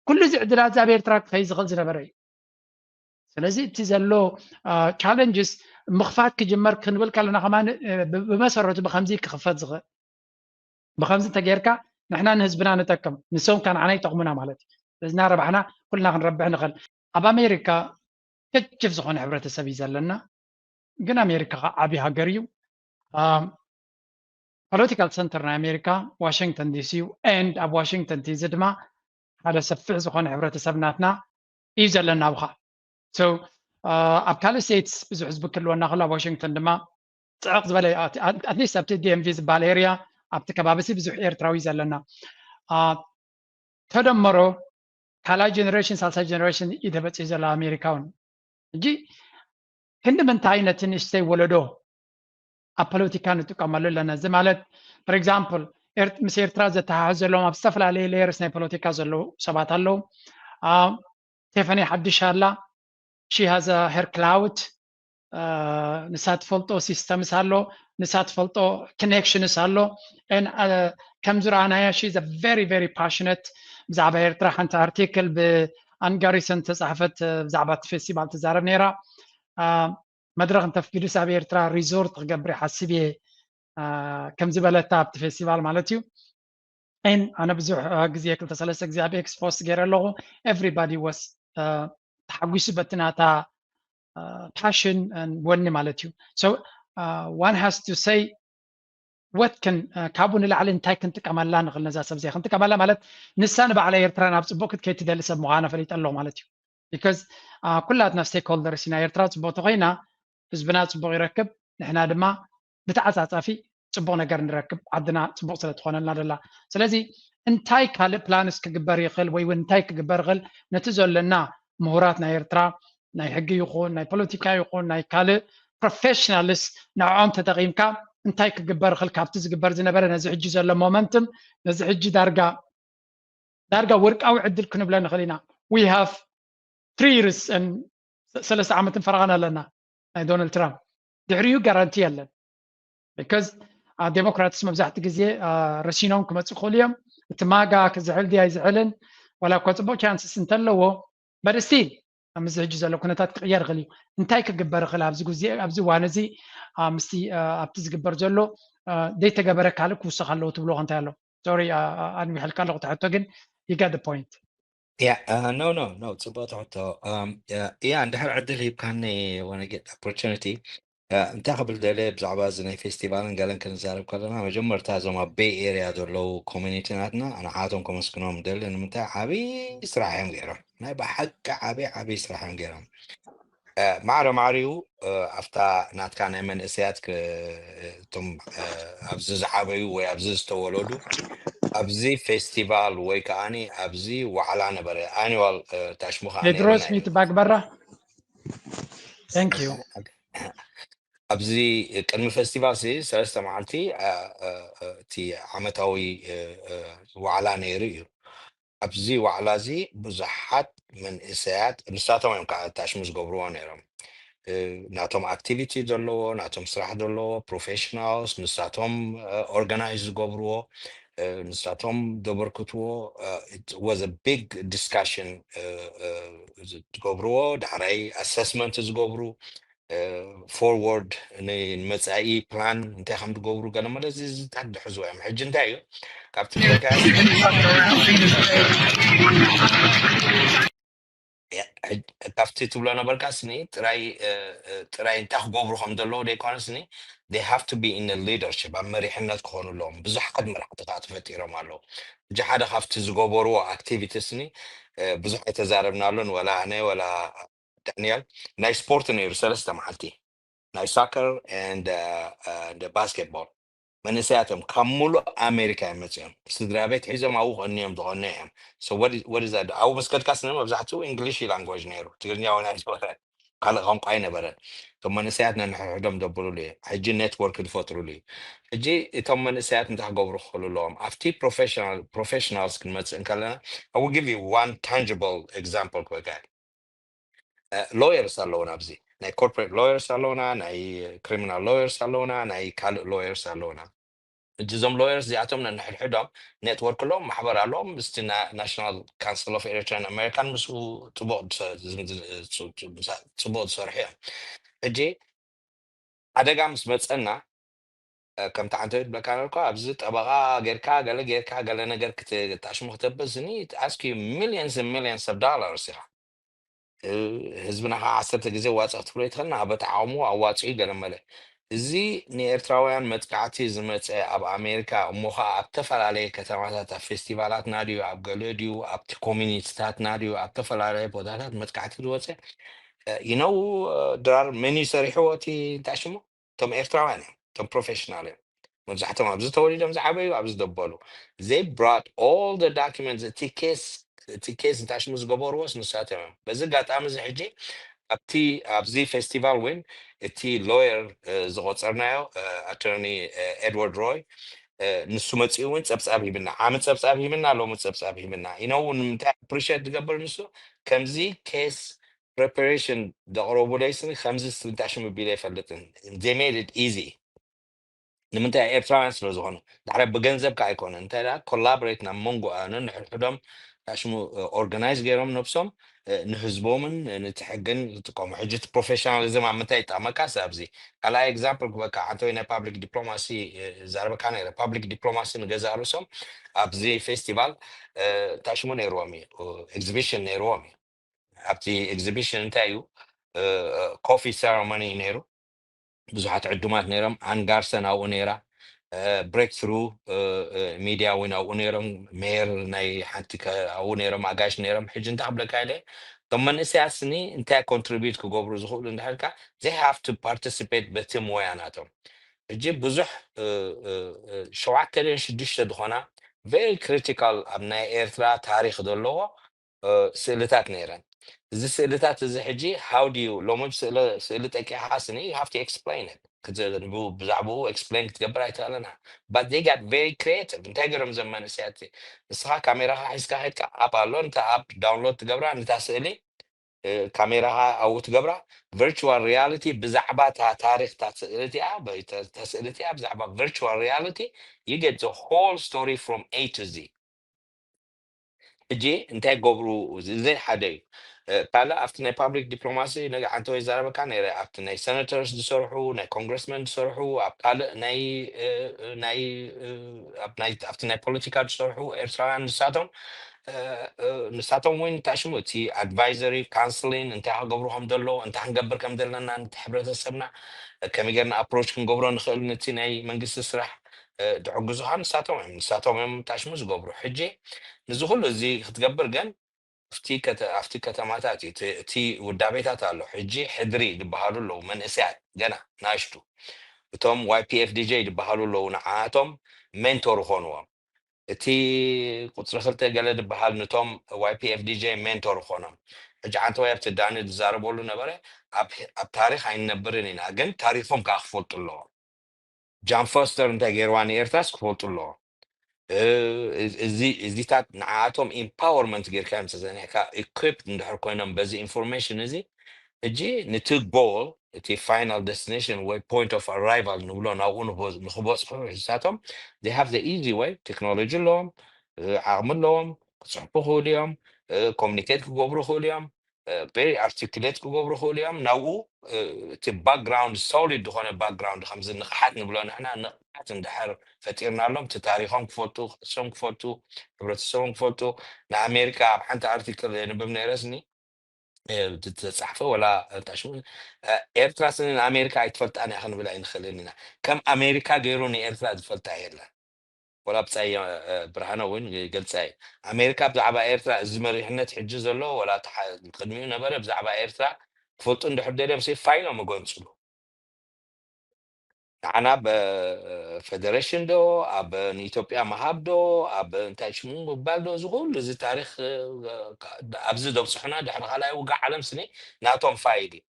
ኩሉ እዚ ዕድላት እዚ ኣብ ኤርትራ ክኸይ ዝኽእል ዝነበረ እዩ ስለዚ እቲ ዘሎ ቻለንጅስ ምኽፋት ክጅመር ክንብል ከለና ከማ ብመሰረቱ ብከምዚ ክኽፈት ዝኽእል ብከምዚ እንተጌርካ ንሕና ንህዝብና ንጠቅም ንሶም ከ ንዓና ይጠቕሙና ማለት እዩ ስለዚ እናረባሕና ኩልና ክንረብሕ ንኽእል ኣብ ኣሜሪካ ገጅፍ ዝኾነ ሕብረተሰብ እዩ ዘለና ግን ኣሜሪካ ከዓ ዓብዪ ሃገር እዩ ፖለቲካል ሰንተር ናይ ኣሜሪካ ዋሽንግተን ዲሲ እዩ ኤንድ ኣብ ዋሽንግተን ዲሲ ድማ ሓደ ሰፊሕ ዝኾነ ሕብረተሰብ ናትና እዩ ዘለና ኣብኻ ኣብ ካልእ ስቴትስ ብዙሕ ህዝቢ ክህልወና ከሎ ኣብ ዋሽንግተን ድማ ፅዕቕ ዝበለ ኣትሊስት ኣብቲ ዲኤምቪ ዝበሃል ኤርያ ኣብቲ ከባቢ ሲ ብዙሕ ኤርትራዊ ዘለና ተደመሮ ካልኣይ ጀነሬሽን ሳልሳይ ጀነሬሽን እዩ ተበፂሑ ዘሎ ኣሜሪካውን ሕጂ ክንዲ ምንታይ ነቲ ንእሽተይ ወለዶ ኣብ ፖለቲካ ንጥቀመሉ ኣለና እዚ ማለት for example ምስ ኤርትራ ዘተሓሕዝ ዘለዎም ኣብ ዝተፈላለዩ layers ናይ ፖለቲካ ዘለዉ ሰባት ኣለዉ ቴፈኒ ሓድሽ ኣላ she has her clout ንሳ ትፈልጦ ሲስተምስ ኣሎ ንሳ ትፈልጦ connections ኣሎ ከም ዝረኣናያ she is a very very passionate ብዛዕባ ኤርትራ ሓንቲ ኣርቲክል ብኣንጋሪሰን ተፃሕፈት ብዛዕባ እቲ ፌስቲቫል ትዛረብ ነይራ መድረኽ እንተፍቂዱስ ኣብ ኤርትራ ሪዞርት ክገብር ይሓስብ እየ ከም ዝበለታ ኣብቲ ፌስቲቫል ማለት እዩ ን ኣነ ብዙሕ ግዜ ክልተ ሰለስተ ግዜ ኣብ ኤክስ ፖስት ገይረ ኣለኹ everybody was ተሓጒሱ በቲ ናታ ፓሽን ወኒ ማለት እዩ so one has to say what can ካብኡ ንላዕሊ እንታይ ክንጥቀመላ ንኽእል ነዛ ሰብ እዚኣ ክንጥቀመላ ማለት ንሳ ንባዕላ ኤርትራ ናብ ፅቡቅ ክትከይድ ትደሊ ሰብ ምዃና ፈሊጠ ኣለኹ ማለት እዩ because ኩላትና ስቴክሆልደርስ ኢና ኤርትራ ፅቡቅ ተኮይና ህዝብና ፅቡቅ ይረክብ ንሕና ድማ ብተዓፃፃፊ ፅቡቅ ነገር ንረክብ ዓድና ፅቡቅ ስለ ትኾነልና ደላ ስለዚ እንታይ ካልእ ፕላንስ ክግበር ይኽእል ወይ እውን እንታይ ክግበር ይኽእል ነቲ ዘለና ምሁራት ናይ ኤርትራ ናይ ሕጊ ይኹን ናይ ፖለቲካ ይኹን ናይ ካልእ ፕሮፌሽናልስ ንዕኦም ተጠቒምካ እንታይ ክግበር ይኽእል ካብቲ ዝግበር ዝነበረ ነዚ ሕጂ ዘሎ ሞመንትም ነዚ ሕጂ ዳርጋ ዳርጋ ወርቃዊ ዕድል ክንብሎ ንኽእል ኢና we have three years ሰለስተ ዓመትን ፈረቓን ኣለና ናይ ዶናልድ ትራምፕ ድሕሪኡ ጋራንቲ የለን because ዴሞክራትስ መብዛሕቲ ግዜ ረሲኖም ክመፁ ክኽእሉ እዮም እቲ ማጋ ክዝሕል ድያ ይዝሕልን ዋላ እኳ ፅቡቅ ቻንስስ እንተለዎ but still ኣብ ምዚ ሕጂ ዘሎ ኩነታት ክቅየር ይኽእል እዩ እንታይ ክግበር ይኽእል ኣብዚ ግዜ ኣብዚ እዋን እዚ ምስቲ ኣብቲ ዝግበር ዘሎ ዘይተገበረ ካልእ ክውሰኽ ኣለዎ ትብልዎ እንታይ ኣሎ sorry ኣንዊሐልካ ኣለኹ ትሕቶ ግን you get the point yeah uh, no no no ፅቡቅ ትሕቶ um, uh, yeah እንድሕር ዕድል ሂብካኒ when I get opportunity እንታይ ክብል ደለ ብዛዕባ እዚ ናይ ፌስቲቫልን ገለን ክንዛረብ ከለና መጀመርታ እዞም ኣብ ቤይ ኤርያ ዘለዉ ኮሚኒቲ ናትና ንዓቶም ከመስግኖም ደሊ ንምንታይ ዓብዪ ስራሕ እዮም ገይሮም ናይ ብሓቂ ዓብዪ ዓብዪ ስራሕ እዮም ገይሮም ማዕረ ማዕሪኡ ኣብታ ናትካ ናይ መንእሰያት እቶም ኣብዚ ዝዓበዩ ወይ ኣብዚ ዝተወለዱ ኣብዚ ፌስቲቫል ወይ ከዓኒ ኣብዚ ዋዕላ ነበረ፣ ኣኒዋል ታሽሙኻ ነይሩ ቴድሮስ ናይ ሚት ባግበራ thank you ኣብዚ ቅድሚ ፌስቲቫል ሲ ሰለስተ መዓልቲ አ፣ አ፣ አ፣ እቲ ዓመታዊ እ፣ እ፣ ዋዕላ ነይሩ እዩ። ኣብዚ ዋዕላ እዚ ብዙሓት መንእሰያት ንሳቶም እዮም ከዓ ታሽሙ ዝገብርዎ ነይሮም። እ፣ ናቶም ኣክቲቪቲ ዘለዎ ናቶም ስራሕ ዘለዎ ፕሮፌሽናልስ ንሳቶም ኦርጋናይዝ ዝገብርዎ እ፣ ንሳቶም ዘበርክትዎ was a big discussion ዝገብርዎ ዳሕራይ ኣሰስመንት ዝገብሩ ፎርወርድ ንመፃኢ ፕላን እንታይ ከም ዝገብሩ ገለ መለ ዝታት ዝሕዝዎ እዮም። ሕጂ እንታይ እዩ ካብቲ ካብቲ ትብሎ ነበርካ ስኒ ጥራይ እ፣ እ፣ ጥራይ እንታይ ክገብሩ ከም ዘለዎ ዘይኮነ ስኒ they have to be in leadership ኣብ መሪሕነት ክኾኑ ኣለዎም። ብዙሓት መራሕቲ ከዓ ተፈጢሮም ኣለዉ። ሕጂ ሓደ ካብቲ ዝገበርዎ ኣክቲቪቲ ስኒ እ፣ ብዙሕ ኣይተዛረብናሉን ወላ ኣነ ወላ ዳንኤል ናይ ስፖርት ነይሩ ሰለስተ መዓልቲ ናይ ሳከር and ባስኬትቦል መንእሰያት እዮም ካብ ሙሉእ ኣሜሪካ እዮም መፅኦም ስድራ ቤት ሒዞም ኣብኡ ከንዮም ዝቐኑ እዮም። So what is- what is that? ኣብኡ ምስ ከድካ ስነ መብዛሕትኡ እንግሊሽ ላንጉጅ ነይሩ ትግርኛ ወላ ኣይነበረን ካልእ ቋንቋ ኣይነበረን። እቶም መንእሰያት ነንሕድሕዶም ዘብሉሉ እዩ። ሕጂ ኔትወርክ ዝፈጥሩሉ እዩ። ሕጂ እቶም መንእሰያት እንታይ ክገብሩ ክኽእሉ ኣለዎም ኣብቲ ፕሮፌሽናልስ ክንመፅእ እንከለና I will give you one tangible example ክበካ ሎየርስ ኣለውና ኣብዚ ናይ ኮርፖሬት ሎየርስ ኣለውና ናይ ክሪሚናል ሎየርስ ኣለውና ናይ ካልእ ሎየርስ ኣለውና። እዞም ሎየርስ እዚኣቶም ነንሕድሕዶም ኔትወርክ ኣለዎም ማሕበር ኣለዎም ምስቲ ናሽናል ካንስል ኦፍ ኤሪትራን ኣሜሪካን ምስኡ ፅቡቕ ዝሰ- ዝም- ዝም- ዝ- ዝ- ምሳ- ፅቡቕ ዝሰርሑ እዮም። ሕጂ ሓደጋ ምስ መፀና እ፣ ከምቲ ዓንተ ዝብለካ ነርኮ ኣብዚ ጠበቓ ጌርካ ገለ ጌርካ ገለ ነገር ክት- ታሽሙ ክተብስ ኒ ask you millions and millions of dollars ኢኻ እ፣ ህዝብና ከዓ ዓሰርተ ግዜ ዋፅእ ክትብሎ ይትኽእል ንኣበ ተዓቕሙ ኣዋፅኡ ገለ መለ እዚ ንኤርትራውያን መጥቃዕቲ ዝመፀ ኣብ ኣሜሪካ እሞ ከዓ ኣብ ዝተፈላለየ ከተማታት ኣብ ፌስቲቫላትና ድዩ ኣብ ገለ ድዩ ኣብቲ ኮሚኒቲታትና ድዩ ኣብ ዝተፈላለየ ቦታታት መጥቃዕቲ ዝወፀ you know ድራር መን እዩ ሰሪሕዎ እቲ እንታይ ሽሙ እቶም ኤርትራውያን እዮም እቶም ፕሮፌሽናል እዮም መብዛሕቶም ኣብዚ ተወሊዶም ዝዓበዩ ኣብዚ ደበሉ they brought all the documents እቲ ኬስ እቲ ኬስ እንታይ ሽሙ ዝገበርዎስ ንሳቶም እዮም በዚ ኣጋጣሚ እዚ ሕጂ ኣብቲ ኣብዚ ፌስቲቫል እውን እቲ ሎየር ዝቆፀርናዮ ኣቶርኒ ኤድዋርድ ሮይ ንሱ መፂኡ እውን ፀብፃብ ሂብና ዓሚ ፀብፃብ ሂብና ሎሚ ፀብፃብ ሂብና you know ንምንታይ ኣፕሪሽት ዝገብር ንሱ ከምዚ ኬስ ፕሪፓሬሽን ዘቕረቡለይ ስኒ ከምዚ ስልጣሽ ምቢለ ኣይፈልጥን they made it easy ንምንታይ ኤርትራውያን ስለ ዝኾኑ ዳሕረ ብገንዘብ ከዓ ኣይኮነ እንታይ ኮላቦሬት ናብ መንጎ ነንሕድሕዶም ሽሙ ኦርጋናይዝ ገይሮም ነብሶም ንህዝቦምን ነቲ ሕግን ዝጥቀሙ ሕጂ እቲ ፕሮፌሽናሊዝም ኣብ ምንታይ ይጠቕመካ ኣብዚ ካልኣይ ኤግዛምፕል ክበካ ዓንተወይ ናይ ፓብሊክ ዲፕሎማሲ ዛረበካ ነረ ፓብሊክ ዲፕሎማሲ ንገዛ ርእሶም ኣብዚ ፌስቲቫል እንታይ ሽሙ ነይርዎም እዩ ኤግዚቢሽን ነይርዎም እዩ ኣብቲ ኤግዚቢሽን እንታይ እዩ ኮፊ ሴረሞኒ እዩ ነይሩ ብዙሓት ዕዱማት ነይሮም ኣን ጋርሰን ኣብኡ ነይራ ብሬክ ትሩ ሚድያ እውን ኣብኡ ነይሮም ሜየር ናይ ሓንቲ ኣብኡ ነይሮም ኣጋሽ ነይሮም ሕጂ እንታይ ክብለካ ኢለ እቶም መንእሰያት ስኒ እንታይ ኮንትሪቢዩት ክገብሩ ዝኽእሉ እንድሕርካ they have to participate በቲ ሞያ ናቶም ሕጂ ብዙሕ ሸውዓተ ድን ሽዱሽተ ዝኾና very critical ኣብ ናይ ኤርትራ ታሪክ ዘለዎ ስእልታት ነይረን እዚ ስእልታት እዚ ሕጂ how do you ሎሚ ስእሊ ጠቂዕካ ስኒ you have to explain it ብዛዕባኡ explain ክትገብር ኣይትኽእልን but they got very creative እንታይ ገይሮም ዘም መንእሰያት ንስኻ ካሜራኻ ሒዝካ ከድካ ኣፕ ኣሎ ነታ ኣፕ download ትገብራ ነታ ስእሊ ካሜራኻ ኣብኡ ትገብራ virtual reality ብዛዕባ እታ ታሪክ እታ ስእሊ እቲኣ እታ ስእሊ እቲኣ ብዛዕባ virtual reality you get the whole story from A to Z ሕጂ እንታይ ገብሩ እዚ ሓደ እዩ ካልእ ኣብቲ ናይ ፓብሊክ ዲፕሎማሲ ነገ ዓንተ ወይ ዛረበካ ነረ ኣብቲ ናይ ሰነተርስ ዝሰርሑ ናይ ኮንግረስመን ዝሰርሑ ኣብ ካልእ ናይ ናይ ኣብቲ ናይ ፖለቲካ ዝሰርሑ ኤርትራውያን ንሳቶም ንሳቶም እውን እንታይ ሽሙ እቲ ኣድቫይዘሪ ካውንስሊን እንታይ ክገብሩ ከም ዘለዎ እንታይ ክንገብር ከም ዘለና ነቲ ሕብረተሰብና ከመይ ጌርና ኣፕሮች ክንገብሮ ንኽእል ነቲ ናይ መንግስቲ ስራሕ ድሕግዙኻ ንሳቶም እዮም ንሳቶም እዮም እንታይ ሽሙ ዝገብሩ ሕጂ ንዚ ኩሉ እዚ ክትገብር ግን ኣብቲ ከተማታት እቲ ውዳቤታት ኣሎ ሕጂ ሕድሪ ዝበሃሉ ኣለዉ መንእሰያት ገና ናሽቱ እቶም ዋይ ፒ ኤፍ ዲ ጀ ዝበሃሉ ኣለዉ ንዓቶም ሜንቶር ይኾንዎም እቲ ቁፅሪ ክልተ ገለ ዝበሃል ንቶም ዋይ ፒ ኤፍ ዲ ጀይ ሜንቶር ኾኖም። ሕጂ ዓንተዋይ ኣብቲ ዳኒ ዝዛረበሉ ነበረ። ኣብ ኣብ ታሪኽ ኣይንነብርን ኢና፣ ግን ታሪኾም ከዓ ክፈልጡ ኣለዎም። ጃን ፎስተር እንታይ ገይርዋ ንኤርትራስ ክፈልጡ ኣለዎም። እዚ እዚታት ንዓኣቶም ኢምፓወርመንት ጌርካ ምሰዘኒካ ኢኩፕድ እንድሕር ኮይኖም በዚ ኢንፎርሜሽን እዚ፣ ሕጂ ንቲ ጎል፣ እቲ ፋይናል ደስቲኔሽን ወይ ፖይንት ኦፍ ኣራይቫል ንብሎ ናብኡ ንክበፅሑ ሕሳቶም they have the easy way። ቴክኖሎጂ ኣለዎም፣ ዓቕሚ ኣለዎም፣ ክፅሕፉ ክእሉ እዮም፣ ኮሚኒኬት ክገብሩ ክእሉ እዮም፣ ቨሪ ኣርቲኩሌት ክገብሩ ክእሉ እዮም። ናብኡ እቲ ባክግራውንድ ሶሊድ ዝኾነ ባክግራውንድ ከምዚ ንቕሓት ንብሎ ንሕና ንቕሓት እንድሕር ፈጢርናሎም እቲ ታሪኾም ክፈልጡ፣ ቅርሶም ክፈልጡ፣ ሕብረተሰቦም ክፈልጡ። ንኣሜሪካ ኣብ ሓንቲ ኣርቲክል የንብብ ነይረስኒ ዝተፃሕፈ ወላ እንታይ ሽሙ ኤርትራ ስኒ ንኣሜሪካ ኣይትፈልጣን እያ ክንብል ኣይንኽእልን ኢና። ከም ኣሜሪካ ገይሩ ንኤርትራ ዝፈልጣ የለን። ወላ ብጻየ ብርሃነ እውን ይገልጻ እዩ። ኣሜሪካ ብዛዕባ ኤርትራ እዚ መሪሕነት ሕጂ ዘሎ ወላ ቅድሚኡ ነበረ ብዛዕባ ኤርትራ ክፈልጡ እንድሕር ደልዮም ሲ ፋይሎም ይጎንፅሉ። ንዓና ብ ፌደሬሽን ዶ ኣብ ንኢትዮጵያ ምሃብ ዶ ኣብ እንታይ ሽሙ ምባል ዶ እዚ ኩሉ እዚ ታሪኽ ኣብዚ ዘብፅሑና ድሕሪ ካልኣይ ውግእ ዓለም ስኒ ናቶም ፋይል እዩ።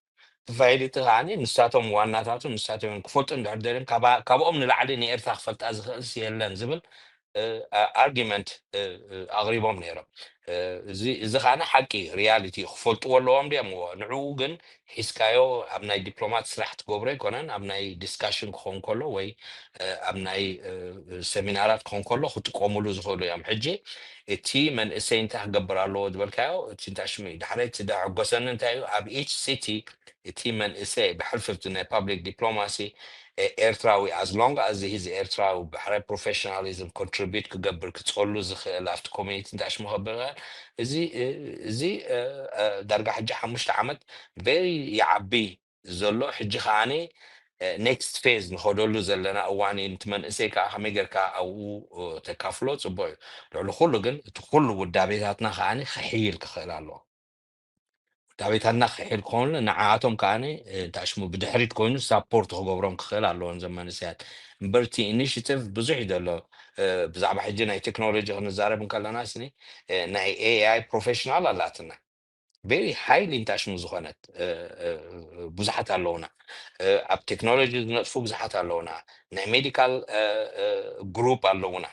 ፋይል እቲ ከዓ ንሳቶም ዋናታቱ ንሳቶም እዮም ክፈልጡ እንድሕር ደልዮም ካብኦም ንላዕሊ ንኤርትራ ክፈልጣ ዝኽእልስ የለን ዝብል ኣርጊመንት ኣቕሪቦም ነይሮም። እዚ ከዓ ሓቂ ሪያሊቲ ክፈልጥዎ ኣለዎም ድዮም? ንዕኡ ግን ሒዝካዮ ኣብ ናይ ዲፕሎማት ስራሕ ትገብሮ ኣይኮነን፣ ኣብ ናይ ዲስካሽን ክኸውን ከሎ ወይ ኣብ ናይ ሰሚናራት ክኸውን ከሎ ክጥቀሙሉ ዝኽእሉ እዮም። ሕጂ እቲ መንእሰይ እንታይ ክገብር ኣለዎ ዝበልካዮ እቲ እንታይ ሽሙ እዩ ዳሕረይ እቲ ደሐጎሰኒ እንታይ እዩ ኣብ ኢች ሲቲ እቲ መንእሰይ ብሕልፍቲ ናይ ፓብሊክ ዲፕሎማሲ ኤርትራዊ as long as he's ኤርትራዊ ብሕራይ ፕሮፌሽናሊዝም ኮንትሪቢዩት ክገብር ክፀሉ ዝኽእል ኣብቲ ኮሚኒቲ እንታይ ሽሙ ከብር እዚ እዚ ዳርጋ ሕጂ ሓሙሽተ ዓመት ቨሪ ይዓቢ ዘሎ ሕጂ ከዓኒ ኔክስት ፌዝ ንኸደሉ ዘለና እዋን እዩ። ነቲ መንእሰይ ከዓ ከመይ ጌርካ ኣብኡ ተካፍሎ ፅቡቅ እዩ። ልዕሊ ኩሉ ግን እቲ ኩሉ ውዳቤታትና ከዓኒ ክሕይል ክኽእል ኣለዎ። ውዳቤታትና ክሕይል ክኾኑ ንዓኣቶም ከዓኒ እንታይ ሽሙ ብድሕሪት ኮይኑ ሳፖርት ክገብሮም ክኽእል ኣለዎ እዞም መንእሰያት። እምበር እቲ ኢኒሽቲቭ ብዙሕ እዩ ዘሎ። ብዛዕባ ሕጂ ናይ ቴክኖሎጂ ክንዛረብ እንከለና ስኒ ናይ ኤ ኣይ ፕሮፌሽናል ኣላትና። ቨሪ ሃይሊ እንታይ ሽሙ ዝኾነት ብዙሓት ኣለውና። ኣብ ቴክኖሎጂ ዝነጥፉ ብዙሓት ኣለውና። ናይ ሜዲካል ግሩፕ ኣለውና።